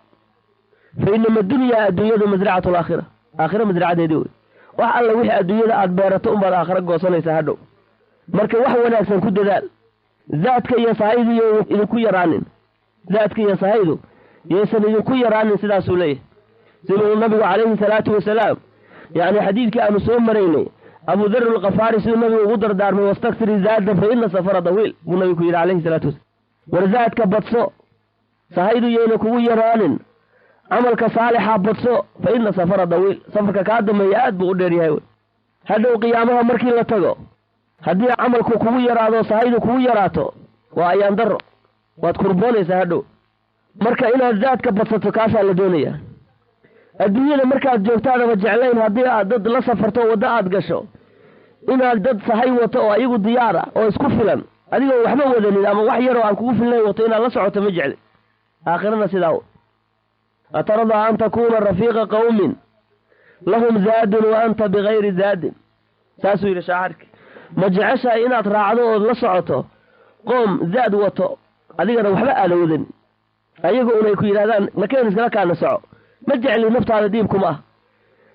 Fa inama dunyaa adduunyadu masracatu alaakhira, aakhiro masracadeedii wey. Wax alla wixii adduunyada aad beerato unbaad aakhiro goosanaysaa hadhow. Marka wax wanaagsan ku dadaal, zaadka iyo sahaydu yo idinku yaraanin, zaadka iyo sahaydu yaysan idinku yaraanin, sidaasuu leeyahay. Siduu nabigu calayhi salaatu wasalaam, yacni xadiidkii aanu soo maraynay, Abu Dar alkafaari, siduu nabigu ugu dardaarmay: "Wastaksiri zaada fa ina safara dawiil," buu nabigu ku yidhi calayhi salaatu wasalam. War zaadka badso, sahaydu yayna kugu yaraanin, camalka saalixa badso. Fa ina safara dawiil, safarka kaa dambeeya aad buu u dheer yahay. Hadhow qiyaamaha markii la tago, haddii camalku kugu yaraado, sahaydu kugu yaraato, waa ayaan darro, waad kurboonaysaa hadhow. Marka inaad zaadka badsato kaasaa la doonayaa. Adduunyada markaad joogtaadaba jeclayn haddii aad dad la safarto, waddo aad gasho, inaad dad sahay wato oo ayagu diyaar ah oo isku filan, adigoo waxba wadanin ama wax yaroo aan kugu filnayn wato inaad la socoto ma jecli. Aakhirana sidaa: "Atardaa an takuuna rafiiqa qawmin lahum zaadun wa anta bigayri zaadin?" Saasuu yidhi shaacirki. Ma jeceshahay inaad raacdo ood la socoto qoom zaad wato, adigana waxba aada wadan, ayaga unay ku yidhahdaan nakeen iskala kaana soco? Ma jecli, naftaada diibkuma ah.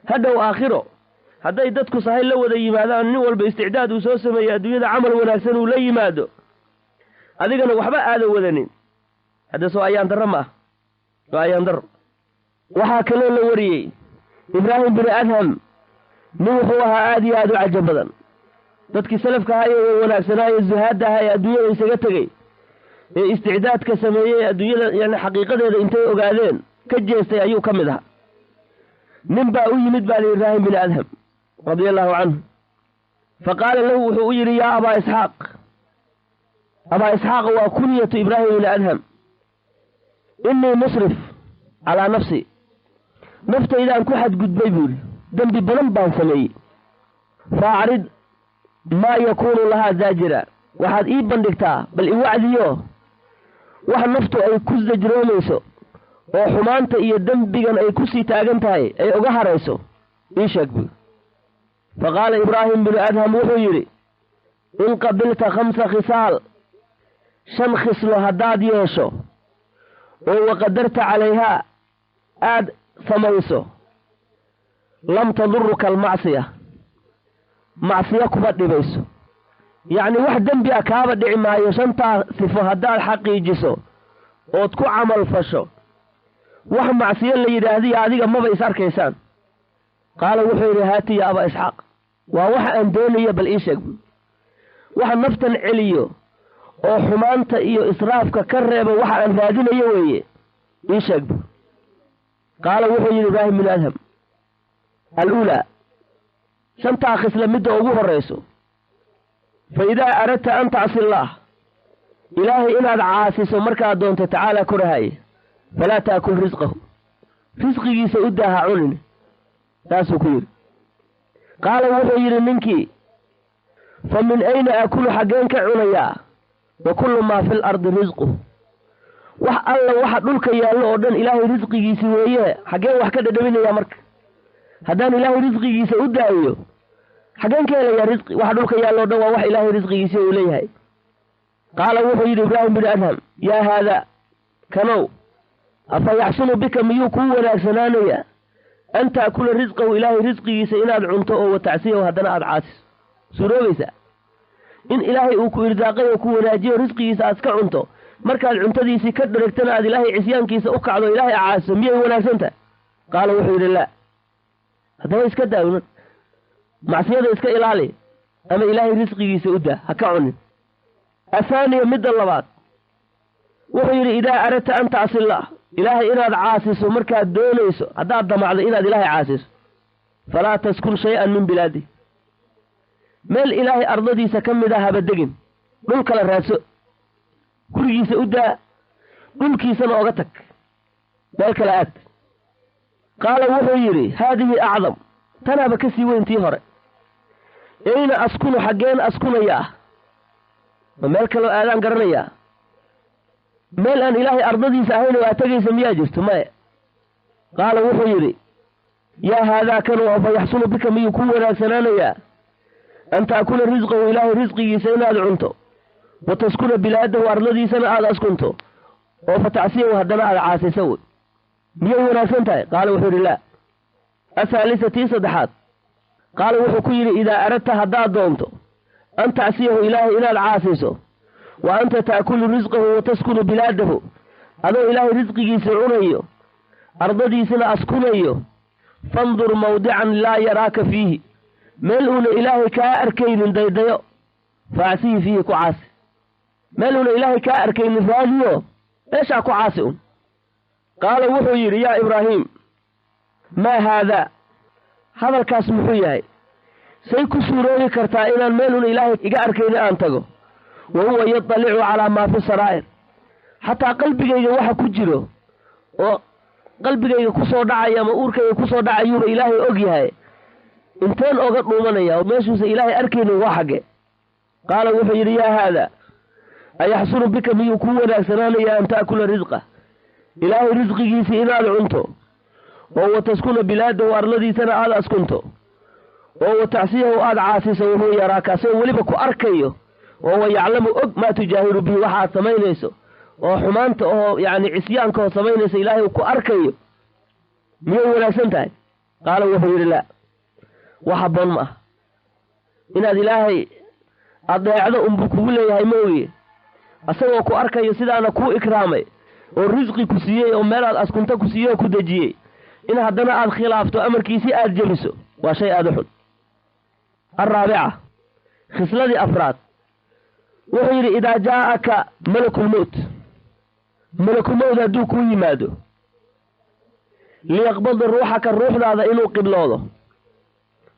Hadhow aakhiro hadday dadku sahay la wada yimaadaan, nin walba isticdaad uu soo sameeyey adduunyada, camal wanaagsan uu la yimaado, adigana waxba aada wadanin, hadde soo ayaan darro ma ah? Waa ayaan darro. Waxaa kaloo la wariyey Ibraahim binu Adham, nin wuxuu ahaa aada iyo aada u cajab badan. Dadkii salafka ahaa ee wanaagsanaaye, zuhaadda ahaa ee adduunyada isaga tegey ee isticdaadka sameeyey, adduunyada yani xaqiiqadeeda intay ogaadeen ka jeestay ayuu ka mid ahaa. Nin baa u yimid baa lihi Ibraahim bin Adham radia allahu canhu. Fa qaala lahu, wuxuu u yidhi: "Yaa Abaa Isxaaq." Abaa Isxaaq waa kunyatu Ibraahim bin Adham. "Innii musrif calaa nafsi, naftaydaan ku xadgudbay," buu yidhi, "dembi badan baan sameeyey. Fa acrid maa yakuunu lahaa zaajira, waxaad ii bandhigtaa, bal iwacdiyo wax naftu ay ku sajroomayso oo xumaanta iyo dembigan ay ku sii taagan tahay ay uga harayso ii sheeg," buui. Fa qaala Ibraahim binu Adham, wuxuu yidhi: "In qabilta khamsa khisaal, shan khislo haddaad yeesho oo waqadarta calayhaa aad samayso, lam taduruka almacsiya, macsiyo kuma dhibayso, yacni wax dembi a kaaba dhici maayo. Shantaa sifo haddaad xaqiijiso ood ku camal fasho, wax macsiyo la yidhaahdiyo adiga maba is arkaysaan." Qaala, wuxuu yidhi: "Haati ya Abaa Isxaaq, waa waxa aan doonayo, bal ii sheeg buui, waxa naftan celiyo oo xumaanta iyo israafka ka reebo, waxa aan raadinayo weeye, ii sheeg buui." Qaala, wuxuu yidhi Ibraahim bin Adham: "Aluulaa, shantaa khisle midda ugu horrayso, fa idaa aradta an tacsi allaah, ilaahay inaad caasiso markaad doonto, tacaala korahaye, falaa taakul risqahu, risqigiisa u daaha cunin." Saasuu ku yidhi. Qaala, wuxuu yidhi ninkii: "Fa min ayna aakulu, xaggeen ka cunayaa? Wa kullu maa fi lardi risquh, wax alla waxa dhulka yaallo oo dhan ilaahay risqigiisi weeye, xaggeen wax ka dhadhaminayaa? Marka haddaan ilaahay risqigiisa u daayo, xaggeen ka helayaa risqi? Waxa dhulka yaallo o dhan waa wax ilaahay risqigiisi uu leeyahay." Qaala, wuxuu yidhi Ibraahim bin Adham: "Yaa haada, kanow, afa yaxsunu bika, miyuu kuu wanaagsanaanayaa, an ta'kula risqahu, ilaahay risqigiisa inaad cunto oo watacsiyahu, haddana aada caasiso? Suuroobaysaa in ilaahay uu ku irsaaqay oo ku wanaajiyo, risqigiisa aad iska cunto, markaad cuntadiisii ka dheregtana aad ilaahay cisyaankiisa u kacdo, ilaahay caasiso, miyay wanaagsan tahay?" Qaala, wuxuu yidhi: "Laa." Haddaba iska daawin macsiyada, iska ilaali. Ama Ilaahay risqigiisa u daa, ha ka cunin. Athaaniya, midda labaad, wuxuu yidhi: idaa aradta an tacsillaah, Ilaahay inaad caasiso markaad doonayso, haddaad damacdo inaad Ilaahay caasiso, falaa taskun shay-an min bilaadi, meel Ilaahay ardadiisa ka mid ah haba degin. Dhul kala raadso, gurigiisa u daa, dhulkiisana oga tag, meel kale aad. Qaala wuxuu yidhi: haadihi acdam, tanaaba ka sii weyn tii hore. Ayna askunu, xaggeen askunaya ah? Ma meel kaloo aadaan garanayaa? Meel aan Ilaahay ardadiisa ahayn oo aad tegaysa miyaa jirto? Maya. Qaala wuxuu yidhi: yaa haadaa kan oo fa yaxsunu bika, miyuu ku wanaagsanaanayaa an ta'kula risqahu, Ilaahay risqigiisa inaad cunto, wa taskuna bilaadahu, ardadiisana aada askunto, oo fa tacsiyahu, haddana aada caasisa wey? Miyay wanaagsan tahay? Qaala wuxuu yidhi: laa. Athaalisa, tii saddexaad, qaala wuxuu ku yidhi: idaa aradta, haddaad doonto, an tacsiyahu, Ilaahay inaad caasiso, wa anta ta'kulu risqahu wa taskunu bilaadahu, adoo Ilaahay risqigiisa cunayo, ardadiisana askunayo, fandur mawdican laa yaraaka fiihi, meel uuna Ilaahay kaa arkaynin daydayo, faacsihi fiihi, ku caasi. Meel uuna Ilaahay kaa arkaynin raadiyo, meeshaa ku caasi un. Qaala wuxuu yidhi: yaa Ibraahiim, maa haadaa? Hadalkaas muxuu yahay? Say ku suuroobi kartaa inaan meel uuna Ilaahay iga arkaynin aan tago, wa huwa yadalicu calaa maa fi saraa'ir? Xataa qalbigayga waxa ku jiro oo qalbigayga ku soo dhacaya ama uurkayga ku soo dhacayuuba Ilaahay og yahay. Inteen oga dhuumanaya oo meeshuusa Ilaahay arkaynin waa xagge? Qaala wuxuu yidhi: yaa haada, ayaxsunu bika, miyuu kuu wanaagsanaanaya an ta'kula risqa, Ilaahay risqigiisii inaad cunto, oo wa taskuna bilaadahu, arladiisana aada askunto, oo wa tacsiyahu, aada caasiso, wuxuu yaraaka, asagoo weliba ku arkayo, oo wa yaclamu, og, maa tujaahiru bihi, waxa aad samaynayso oo xumaanta oo yacni cisyaanka oo samaynayso Ilaahay uu ku arkayo? Miyay wanaagsan tahay? Qaala wuxuu yidhi: laa, wax habboon ma ah. Inaad Ilaahay adeecdo unbuu kugu leeyahay ma ogiye, asagoo ku arkayo, sidaana kuu ikraamay oo risqi ku siiyey oo meelaad askunto ku siiyey oo ku dejiyey, in haddana aad khilaafto amarkiisii, aada jebiso, waa shay aada u xun. Alraabica, khisladii afraad, wuxuu yidhi: idaa jaa'aka malakulmowt, malakulmowt hadduu kuu yimaado, liyaqbada ruuxaka, ruuxdaada inuu qibloodo,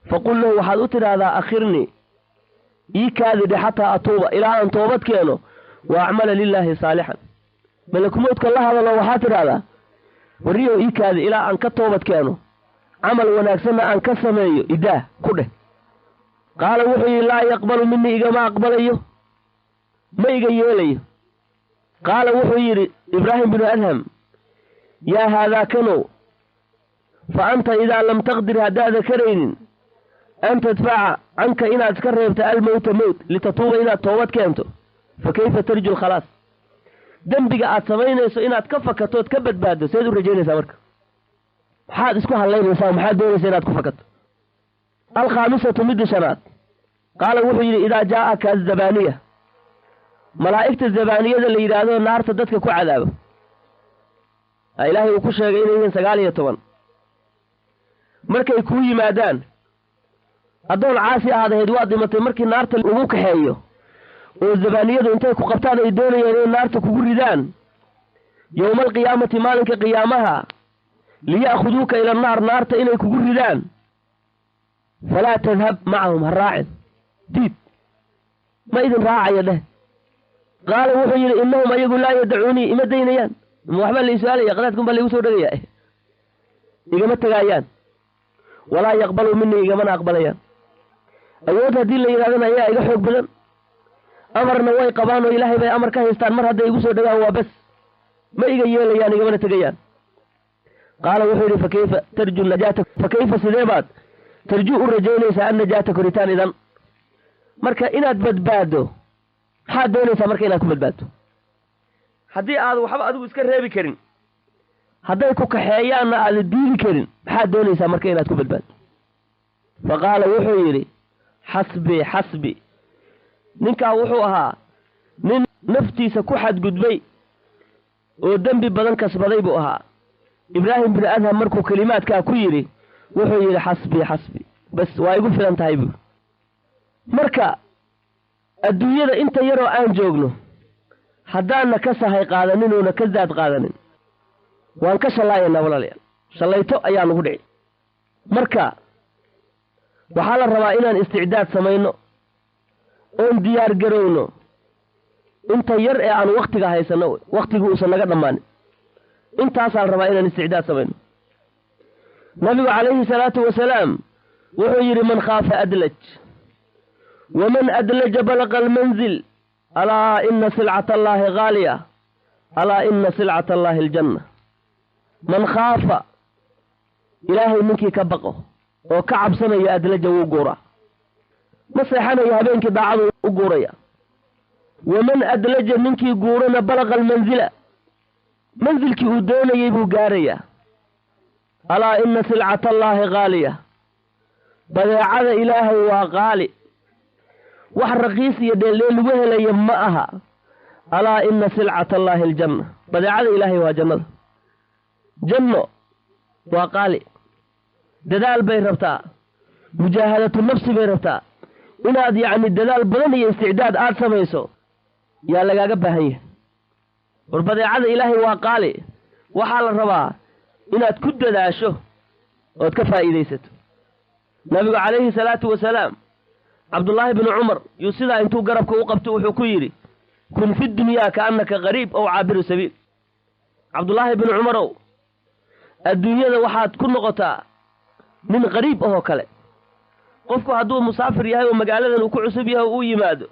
faqul lahu, waxaad u tidhaahdaa: akhirnii, ii kaadidhe, xataa atuuba, ilaa aan toobad keeno, wa acmala lilaahi saalixan. Malakumowdka la hadalo, waxaad tidhaahdaa: warriyow, ii kaadi ilaa aan ka toobad keeno, camal wanaagsanna aan ka sameeyo, idaah ku dheh. Qaala wuxuu yidhi: laa yaqbalu minii, igama aqbalayo, ma iga yeelayo. Qaala wuxuu yidhi Ibraahim binu Adham: yaa haadaa kanow, fa anta idaa lam taqdir, haddaada karaynin, an tadfaca canka, inaad iska reebto, almowta, mowt, litatuuba, inaad toobad keento, fa kayfa tarju lkhalaas? Dembiga aad samaynayso inaad ka fakatood ka badbaaddo seed u rajaynaysaa? Marka maxaad isku hallaynaysaa? Maxaad doonaysaa inaad ku fakato? Alkhaamisatu, midda shanaad, qaala wuxuu yidhi: idaa jaa'aka azabaaniya, malaa'igta zabaaniyada la yidhaahdo, naarta dadka ku cadaabo, Ilaahay uu ku sheegay inay yihiin 19, markay kuu yimaadaan, addoon caasi ahaad ahayd, waad dhimatay, markii naarta lagu kaxeeyo oo zabaaniyadu intay ku qabtaan ay doonayaan inay naarta kugu ridaan, yowma alqiyaamati, maalinka qiyaamaha, liya'khuduuka ila annaar, naarta inay kugu ridaan, falaa tadhab macahum, ha raacin, diid, ma idin raacaya dheh. Qaala wuxuu yidhi: innahum, ayagu, laa yadacuunii, ima daynayaan. Ma waxbaa la su-aalaya? Qadaadkun baa laigu soo dhegaya. Igama tegaayaan. Walaa yaqbaluu minii, igamana aqbalayaan. Awood haddii la yidhahdana ayaa iga xoog badan, amarna way qabaan oo Ilaahay bay amar ka haystaan. Mar hadday igu soo dhegaan waa bes, ma iga yeelayaan, igamana tegayaan. Qaala wuxuu yidhi: fa kayfa tarju najaata? Fa kayfa, sidee baad, tarjuu, u rajaynaysaa, annajaata, koritaan? Idan marka inaad badbaaddo, maxaad doonaysaa marka inaad ku badbaaddo haddii aad waxba adigu iska reebi karin, hadday ku kaxeeyaanna aada diidi karin? Maxaad doonaysaa marka inaad ku badbaaddo? Fa qaala wuxuu yidhi: xasbii, xasbi. Ninkaa wuxuu ahaa nin naftiisa ku xadgudbay oo dembi badan kasbaday buu ahaa. Ibraahim binu Adham markuu kelimaadkaa ku yidhi, wuxuu yidhi: xasbii, xasbi, bas waa igu filan tahay buuri. Marka adduunyada inta yaroo aan joogno haddaanna ka sahay qaadanin oona ka zaad qaadanin, waan ka shallaayaynaa walaalayaal, shallayto ayaa nagu dhici. Marka waxaa la rabaa inaan isticdaad samayno oon diyaar garowno inta yar ee aan wakhtiga haysanno, wakhtigu uusan naga dhammaanin. Intaasaa la rabaa inaan isticdaad samayno. Nabigu calayhi salaatu wasalaam wuxuu yidhi: man khaafa adlaj, waman adlaja balaqa almanzil, alaa ina silcata allaahi ghaaliya, alaa ina silcata allaahi aljanna. Man khaafa, ilaahay ninkii ka baqo oo ka cabsanayo, adlaja wuu guuraa, ma seexanayo habeenkii, daacadu u guuraya. Waman adlaja, ninkii guurana, balaqa almanzila, mansilkii uu doonayey buu gaarayaa. Alaa ina silcata allaahi ghaaliya, badeecada ilaahay waa qaali, wax raqiis iyo dheeldheel lagu helaya ma aha. Alaa ina silcata allaahi aljanna, badeecada ilaahay waa jannada. Janno waa qaali, dadaal bay rabtaa, mujaahadatu nafsi bay rabtaa, inaad yacni dadaal badan iyo isticdaad aad samayso yaa lagaaga baahan yahay. War badeecada ilaahay waa qaali, waxaa la rabaa inaad ku dadaasho ood ka faa'iidaysato. Nabigu calayhi salaatu wasalaam Cabdullaahi binu Cumar yuu sidaa intuu garabka u qabto wuxuu ku yidhi: kun fi dunyaa kaannaka qariib ow caabiru sabiil. Cabdullaahi binu Cumarow, adduunyada waxaad ku noqotaa nin qariib ahoo kale. Qofku hadduu musaafir yahay oo magaaladan uu ku cusub yahay oo uu yimaado,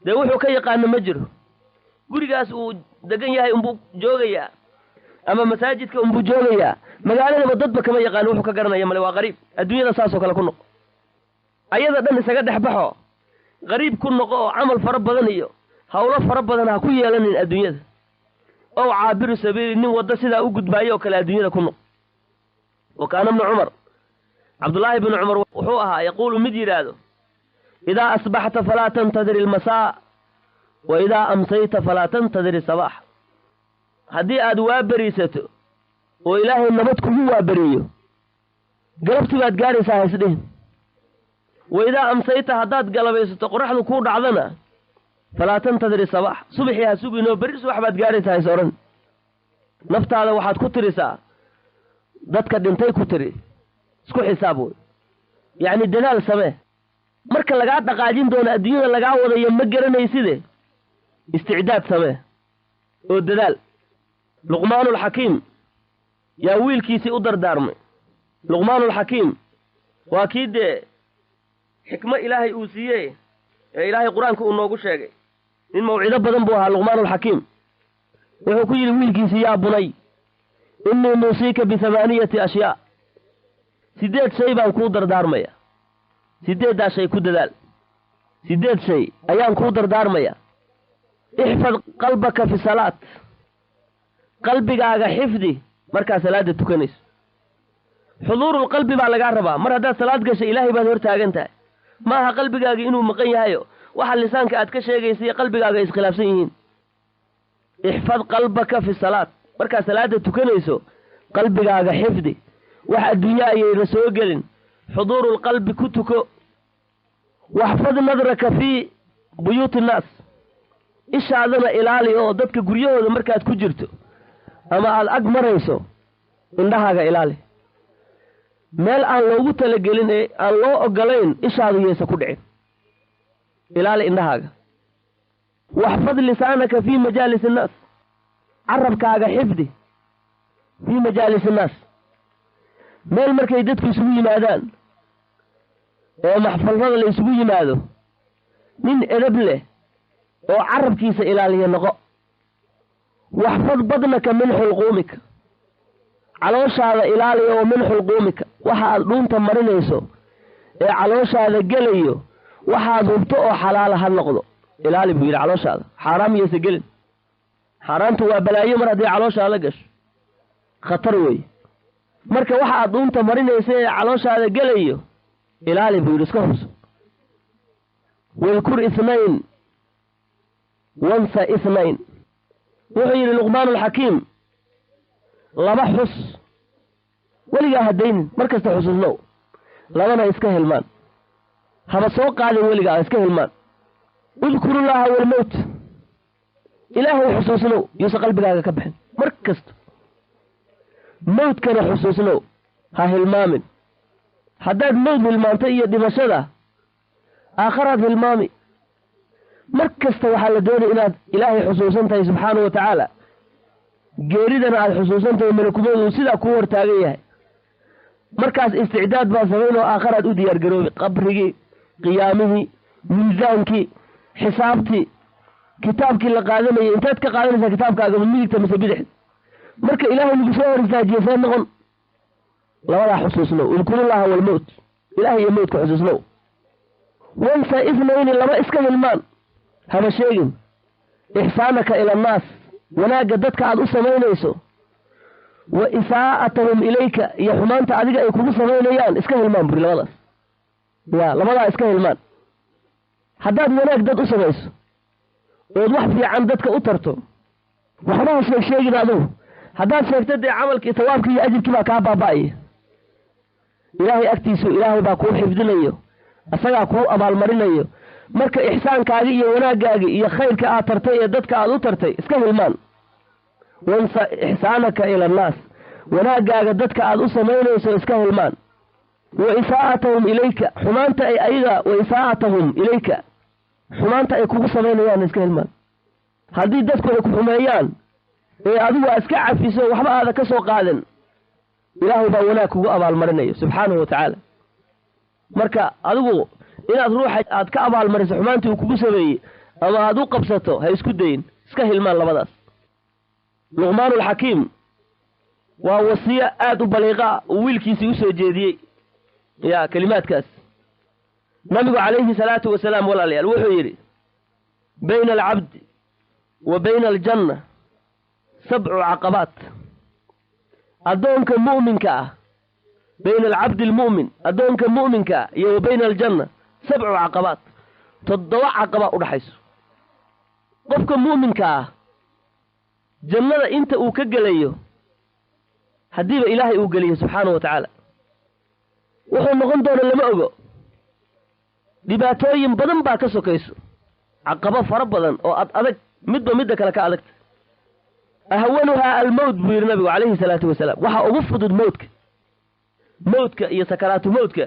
dee wuxuu ka yaqaano ma jiro. Gurigaas uu degan yahay unbuu joogayaa ama masaajidka unbuu joogayaa, magaaladaba dadba kama yaqaano, wuxuu ka garanaya male, waa qariib. Adduunyada saasoo kale ku noqo, ayada dhan isaga dhex baxo, qariib ku noqo oo camal fara badan iyo hawlo fara badan ha ku yeelanin adduunyada. Ow caabiru sabiili, nin waddo sidaa u gudbaayo oo kale adduunyada ku noqo. Wa kaana ibnu Cumar, Cabdullaahi bnu Cumar wuxuu ahaa, yaquulu mid yidhaahdo: idaa asbaxta falaa tantadir ilmasaa, wa idaa amsayta falaa tantadir isabaax. Haddii aad waaberiisato oo ilaahay nabad kugu waaberiyo, galabtii baad gaaraysaa haysdhihin. Wa idaa amsayta, haddaad galabaysato, qoraxdu kuu dhacdana, falaa tantadir isabaax, subaxii ha suginoo berri subax baad gaaraysaa hays odhan. Naftaada waxaad ku tirisaa dadka dhintay, ku tiri, isku xisaab wey, yacni dadaal samee. Marka lagaa dhaqaajin doono adduunyada lagaa wadayo ma garanayside, isticdaad samee oo dadaal. Luqmaanulxakiim yaa wiilkiisii u dardaarmay. Luqmaanulxakiim waa kii dee xikmo ilaahay uu siiyey ee ilaahay qur-aanka uu noogu sheegay. Nin mawcido badan buu ahaa Luqmaanulxakiim. Wuxuu ku yidhi wiilkiisii: yaa bunay, innii muusiika bihamaaniyati ashyaa, 8 shay baan kuu dardaarmaya, 8-daa shay ku dadaal, 8 shay ayaan kuu dardaarmaya. Ixfad qalbaka fi salaat, qalbigaaga xifdi markaa salaadda tukanayso. Xuduurul qalbi baa lagaa rabaa. Mar haddaad salaad gashay, ilaahay baad hor taagan tahay. Maaha qalbigaaga inuu maqan yahayo, waxa lisaanka aad ka sheegaysa iyo qalbigaaga iskhilaafsan yihiin. Ixfad qalbaka fi salaat, markaad salaadda tukanayso qalbigaaga xifdi, wax adduunye ayayna soo gelin, xuduurul qalbi ku tuko. Waxfad nadraka fii buyuuti innaas, ishaadana ilaali oo dadka guryahooda markaad ku jirto ama aad ag marayso indhahaaga ilaali. Meel aan loogu talagelin ee aan loo ogolayn ishaadu yaysa ku dhicin, ilaali indhahaaga. Waxfad lisaanaka fii majaalis innaas, carabkaaga xifdi fii majaalis innaas, meel markay dadku isugu yimaadaan ee maxfalrada la isugu yimaado, nin edab leh oo carabkiisa ilaaliya noqo. Waxfad badnaka min xulquumika, calooshaada ilaaliya oo min xulquumika, waxa aad dhuunta marinayso ee calooshaada gelayo waxaad hubto oo xalaala ha noqdo. Ilaali buu yidhi calooshaada, xaaraam yaysa gelin. Xaaraamtu waa balaayo, mar haddii calooshaada gasho khatar weeye. Marka waxa aad dhuunta marinaysa ee calooshaada gelayo ilaali buu yidhi, iska hubso. Wadkur ithnayn wansa ithnayn, wuxuu yidhi Luqmaanulxakiim: laba xus weligaa haddaynin, mar kasta xusuusnow, labana iska hilmaan. Haba soo qaadin weligaa, iska hilmaan. Udkurullaaha walmowt, ilaahay xusuusnow, yuusan qalbigaaga ka bixin mar kasta. Mawdkana xusuusnow, ha hilmaamin. Haddaad mawd hilmaanto iyo dhimashada, aakharaad hilmaami. Mar kasta waxaa la doonaya inaad ilaahay xusuusan tahay subxaanahu wa tacaala, geeridana aada xusuusan tahay, malakumadu uu sidaa kuu hortaagan yahay. Markaas isticdaad baa samayn oo aakharaad u diyaargaroobi. Qabrigii, qiyaamihii, miisaankii, xisaabtii, kitaabkii la qaadanayay. Intaad ka qaadanaysaa kitaabkaaga, ma midigta mise bidixda? Marka ilaahay lagu soo hor istaajiye, see noqon? Labadaa xusuusnow, udkurullaha walmowt, ilaahay iyo mowtka xusuusnow. Wansa ithnayni, laba iska hilmaan, haba sheegin. Ixsaanaka ila annaas, wanaagga dadka aad u samaynayso, wa isaa'atahum ilayka, iyo xumaanta adiga ay kugu samaynayaan, iska hilmaan buri labadaas. Ya, labadaa iska hilmaan. Haddaad wanaag dad u samayso ood wax fiican dadka u tarto, waxba ha sheeg sheegin adugu. Haddaad sheegto, dee camalkii, sawaabkii iyo ajirkii baa kaa baaba'aya. Ilaahay agtiisu ilaahay baa kuu xifdinayo, isagaa kuu abaalmarinayo. Marka ixsaankaagi iyo wanaaggaagi iyo khayrka aad tartay ee dadka aad u tartay iska hilmaan. Wansa ixsaanaka ila annaas, wanaaggaaga dadka aad u samaynayso iska hilmaan. Wa isaa'atahum ilayka, xumaanta ay ayaga, wa isaa'atahum ilayka, xumaanta ay kugu samaynayaan iska hilmaan. Haddii dadku ay ku xumeeyaan ee adigu aad iska cafiso, waxba aada ka soo qaadan, ilaahay baa wanaag kugu abaalmarinayo subxaanahu wa tacaala. Marka adigu inaad ruuxa aad ka abaalmariso xumaantii uu kugu sameeyey ama aad u qabsato, ha isku dayin, iska hilmaan labadaas. Luqmaanulxakiim waa wasiyo aad u baliiqa uu wiilkiisii usoo jeediyey ya kelimaadkaas. Nabigu calayhi salaatu wasalaam, walaalayaal, wuxuu yidhi: bayna alcabdi wa bayna aljanna sabcu caqabaat. Addoonka mu'minka ah, bayna alcabdi almu'min, addoonka mu'minka ah iyo wa bayna aljanna sabcu caqabaat, 7 caqaba u dhaxayso. Qofka mu'minka ah jannada inta uu ka gelayo, haddiiba ilaahay uu geliyo subxaanahu wa tacaala, wuxuu noqon doona lama ogo. Dhibaatooyin badan baa ka sokayso, caqabo fara badan oo ad adag, midba midda kale ka adagta. Ahwanuhaa almowt, buu yidhi nabigu calayhi salaatu wasalaam. Waxaa ugu fudud mowdka, mowdka iyo sakaraatu mowdka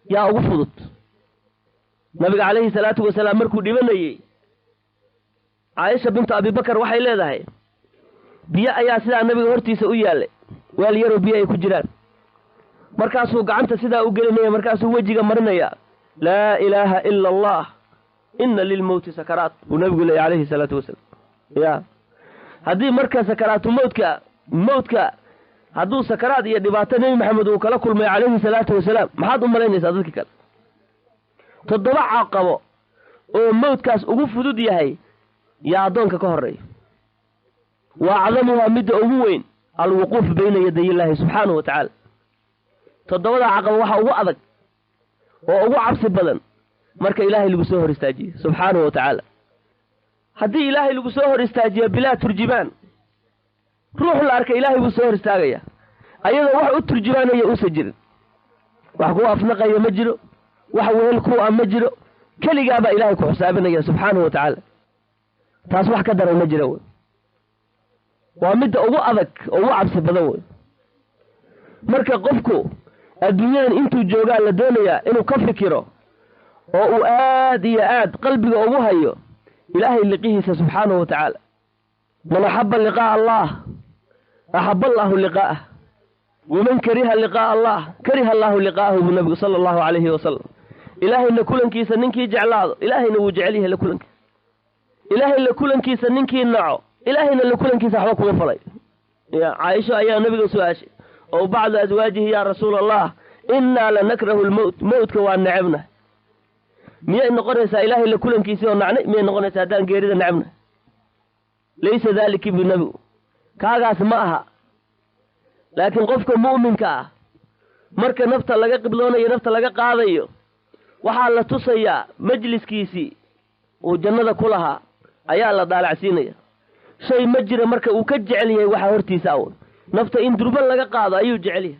yaa ugu fudud. Nabiga calayhi salaatu wasalaam markuu dhibanayey, Caaisha bintu Abibakar waxay leedahay, biyo ayaa sidaa nabiga hortiisa u yaallay, weel yaroo biyo ay ku jiraan. Markaasuu gacanta sidaa u gelinaya, markaasuu wejiga marinaya. Laa ilaaha ila allah, ina lilmowti sakaraat, buu nabigu leeyay calayhi salaatu wasalaam. Ya, haddii marka sakaraatu mowdka, mowdka hadduu sakaraad iyo dhibaato Nebi Maxamed uu kala kulmay calayhi salaatu wasalaam, maxaad u malaynaysaa dadki kale? 7 caqabo oo mowdkaas ugu fudud yahay yaa addoonka ka horreeya. Wa acdamuhaa, midda ugu weyn, alwuquuf bayna yaday illaahi subxaanahu wa tacaala. 7da caqabo waxa ugu adag oo ugu cabsi badan marka ilaahay lagu soo hor istaajiyo subxaanahu wa tacaala. Haddii ilaahay lagu soo hor istaajiyo bilaa turjibaan, ruux la arka ilaahay buu soo hor istaagaya ayadoo wax u turjubaanaya uusan jirin, wax kuu afnaqaya ma jiro, wax wehel kuu ah ma jiro, keligaabaa ilaahay ku xisaabinaya subxaanahu wa tacaala. Taas wax ka daran ma jira wey. Waa midda ugu adag oo ugu cabsi badan wey. Marka qofku adduunyadan intuu joogaa la doonayaa inuu ka fikiro oo uu aad iyo aad qalbiga ugu hayo ilaahay liqihiisa subxaanahu wa tacaala. Man axaba liqaa'a allah axaba allahu liqaa'ah, waman kariha liqaa'a allah kariha allahu liqaa'ahu, buu nabigu sala allahu calayhi wasalam. Ilaahayna kulankiisa ninkii jeclaado, ilaahayna wuu jecel yahay la kulankiisa. Ilaahay la kulankiisa ninkii naco, ilaahayna la kulankiisa waxba kuma falay. Ya, Caaisho ayaa nabiga su-aashay oo bacdu aswaajihi: yaa rasuula allah, innaa lanakrahu lmowt, mowtka waa necebna. Miyay noqonaysaa ilaahay la kulankiisii oo nacnay? Miyay noqonaysaa haddaan geerida necebna? Laysa daalika, bu nabigu, kaagaas ma aha. Laakiin qofka mu'minka ah marka nafta laga qibloonayo, nafta laga qaadayo, waxaa la tusayaa majliskiisii uu jannada ku lahaa ayaa la daalacsiinaya. Shay ma jira marka uu ka jecel yahay waxaa hortiisa awood. Nafta in durban laga qaado ayuu jecel yahay.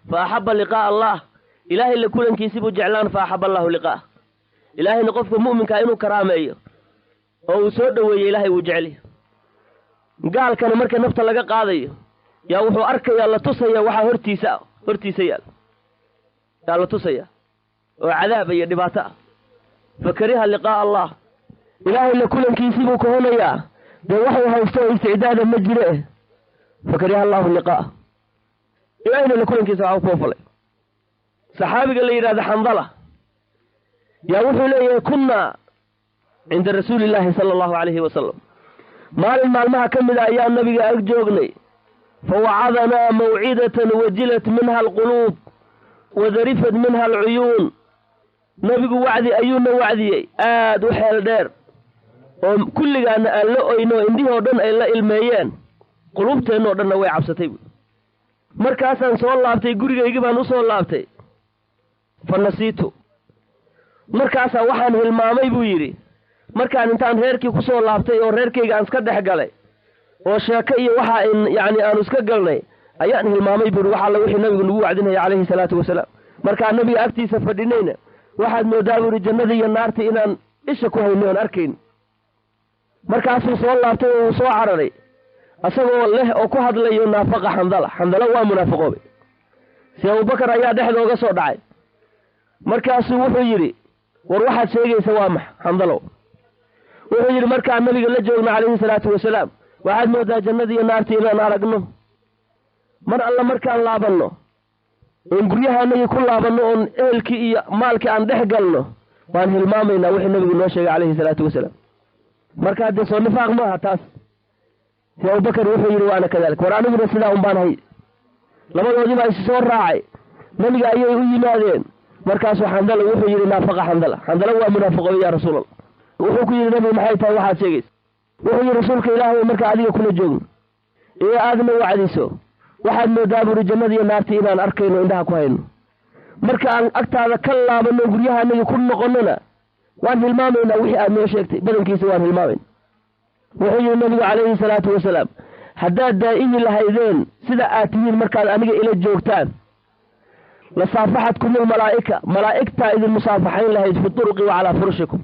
Fa axabba liqaa'a allah, Ilaahay la kulankiisii buu jeclaan, fa axaba allahu liqaa'ah. Ilaahayna qofka mu'minkaa inuu karaameeyo oo uu soo dhoweeyo Ilaahay wuu jeceliy. Gaalkana marka nafta laga qaadayo yaa wuxuu arkayaa, la tusaya waxaa hortiisa ah, hortiisa yaal yaa la tusaya oo cadaab iyo dhibaato ah. Fa kariha liqaa'a allah, Ilaahay la kulankiisii buu kahonayaa. Dee waxuu haysto oo isticdaada ma jire. Fa kariha allahu liqaa'ah, Ilaahayna la kulankiisa waxaa kuwa falay. Saxaabiga la yidhahda Xandala yaa wuxuu leeyahay: kunnaa cinda rasuuli illaahi sala allahu calayhi wasalam, maalin maalmaha ka mid a ayaa nabiga ag joognay. Fawacadanaa mawcidatan wajilat minha alquluub wadarifat minha alcuyuun. Nabigu wacdi ayuuna wacdiyey aad u xeel dheer oo kulligaana aan la oyno, indhihii oo dhan ay la ilmeeyeen, quluubteennoo dhanna way cabsatay buui. Markaasaan soo laabtay, gurigaygii baan usoo laabtay. Fa nasiitu, markaasaa waxaan hilmaamay buu yidhi, markaan intaan reerkii kusoo laabtay oo reerkayga aan iska dhex galay oo sheeko iyo waxa in yacni aanu iska galnay, ayaan hilmaamay buuhi wax alla wixii nabigu nagu wacdinaya calayhi salaatu wasalaam. Markaan nabiga agtiisa fadhinayna waxaad moodaa buuhi jannadii iyo naartii inaan isha ku haynay oon arkayn. Markaasuu soo laabtay oo uu soo cararay asagoo leh oo ku hadlayo: naafaqa Xandala, Xandala waa munaafiqoobay. Si Abubakar ayaa dhexdooga soo dhacay. Markaasuu wuxuu yidhi: war waxaad sheegaysa waa max, Xandalow? Wuxuu yidhi: markaan nabiga la joogno calayhi salaatu wasalaam waxaad moodaa jannadii iyo naartii inaan aragno. Mar alla markaan laabanno oon guryahaanagii ku laabanno oon ehelkii iyo maalkii aan dhex galno, waan hilmaamaynaa wixii nabigu noo sheegay calayhi salaatu wasalaam. Markaa dee soo nifaaq maaha taas? Si Abubakar wuxuu yidhi: waana kadalik, war aniguna sidaa un baan hay. Labadoodii baa isi soo raacay, nabiga ayay u yimaadeen. Markaasuu Xandala wuxuu yidhi: naafaqa Xandala, Xandala waa munaafiqoobay yaa rasuulallah. Wuxuu ku yidhi nabigu: maxay tahay waxaad sheegaysa? Wuxuu yidhi: rasuulka Ilaahay, marka adiga kula joogno ee aadna wacdiso waxaad moodaa buuri jannada iyo naartii inaan arkayno, indhaha ku hayno. Marka aan agtaada ka laabanno, guryahaanagii ku noqonnona, waan hilmaamaynaa wixii aad noo sheegtay, badankiisa waan hilmaamayna. Wuxuu yidhi nabigu calayhi salaatu wasalaam: haddaad daa'imi lahaydeen sida aad tihiin markaad aniga ila joogtaan, la saafaxadkum almalaa'ika, malaa'igtaa idin musaafaxayn lahayd, fi turuqi wa calaa furushikum,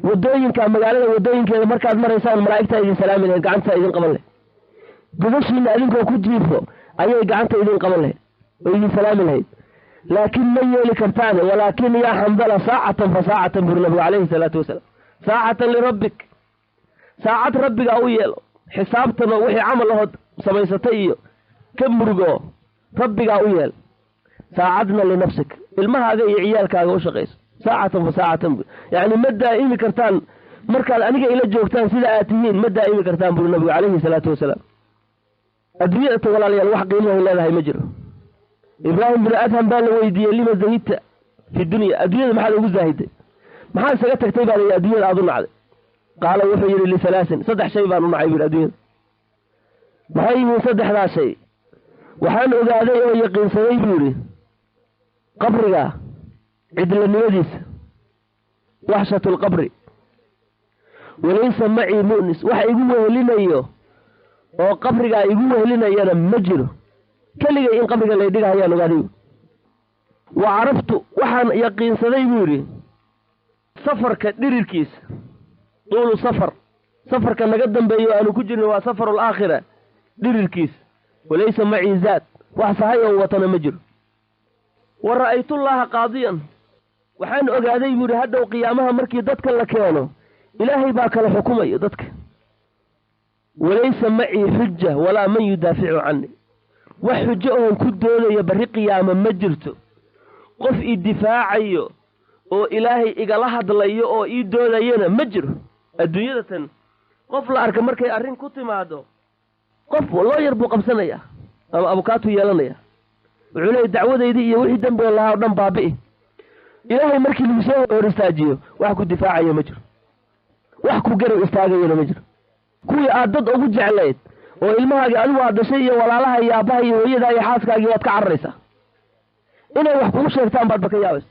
waddooyinka magaalada waddooyinkeeda markaad maraysaan malaa'igtaa idin salaami lahayd, gacantaa idin qaban lahayd. Gogoshiina adinkoo ku jiifo ayay gacanta idin qaban lahayd oo idin salaami lahayd. Laakiin ma yeeli kartaane. Walaakin yaa Xandala saacatan fa saacatan, buri nabigu calayhi salaatu wasalaam, saacatan lirabbik, saacad rabbigaa u yeelo, xisaabtan oo wixii camal ahood samaysatay iyo ka murugo rabbigaa u yeel, saacadna linafsik, ilmahaaga iyo ciyaalkaaga u shaqayso. Saacatan fa saacatan bu, yacni ma daa'imi kartaan markaad aniga ila joogtaan sida aad tihiin, ma daa'imi kartaan, buri nabigu calayhi salaatu wasalaam. Adduunyadata walaalayaal wax qiimahay leedahay ma jiro. Ibraahim bin Adham baa la weydiiyey: lima zahidta fi dunya? Adduunyada maxaad ugu zaahiday? Maxaad isaga tagtay baa layihi, adduunyada aad u nacday? Qaala, wuxuu yidhi: lihalaasin, saddex shay baan u nacay buyidhi adduunyada. Maxay yihiin saddexdaa shay? Waxaan ogaaday oo yaqiinsaday buu yidhi qabriga cidlanimadiisa, waxshatu lqabri, walaysa macii mu'nis, wax igu wehelinayo oo qabrigaa igu wehelinayana ma jiro, keligay in qabriga laydhigahayaan ogaaday. Wa caraftu, waxaan yaqiinsaday buu yidhi safarka dhirirkiisa, tuulu safar, safarka naga dambeeyo aanu ku jirno waa safaru alaakhira dhirirkiisa, walaysa macii zaad, wax sahay oo watana ma jiro. Wa ra'aytullaaha qaadiyan, waxaan ogaaday buu yidhi hadhow qiyaamaha markii dadka la keeno Ilaahay baa kala xukumayo dadka, walaysa macii xuja walaa man yudaaficu cani, wax xujo oon ku doodayo barri qiyaama ma jirto, qof ii difaacayo oo Ilaahay igala hadlayo oo ii doodayana ma jiro. Adduunyada tan qof la arka markay arrin ku timaado, qof loo yar buu qabsanayaa ama abukaatuu yeelanaya, wuxuu leeyay dacwadaydii iyo wixii dembiga lahaa o dhan baabi'i. Ilaahay markii lagu soo hor istaajiyo wax ku difaacayo ma jiro, wax ku garab istaagayona ma jiro. Kuwii aad dad ugu jeclayd oo ilmahaagii adigu aad dhashay iyo walaalaha iyo aabbaha iyo hooyadaa iyo xaaskaagii waad ka cararaysaa, inay wax kugu sheegtaan baadba ka yaabaysa.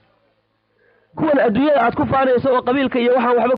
Kuwan adduunyada aad ku faanayso oo qabiilka iyo waxaan waxba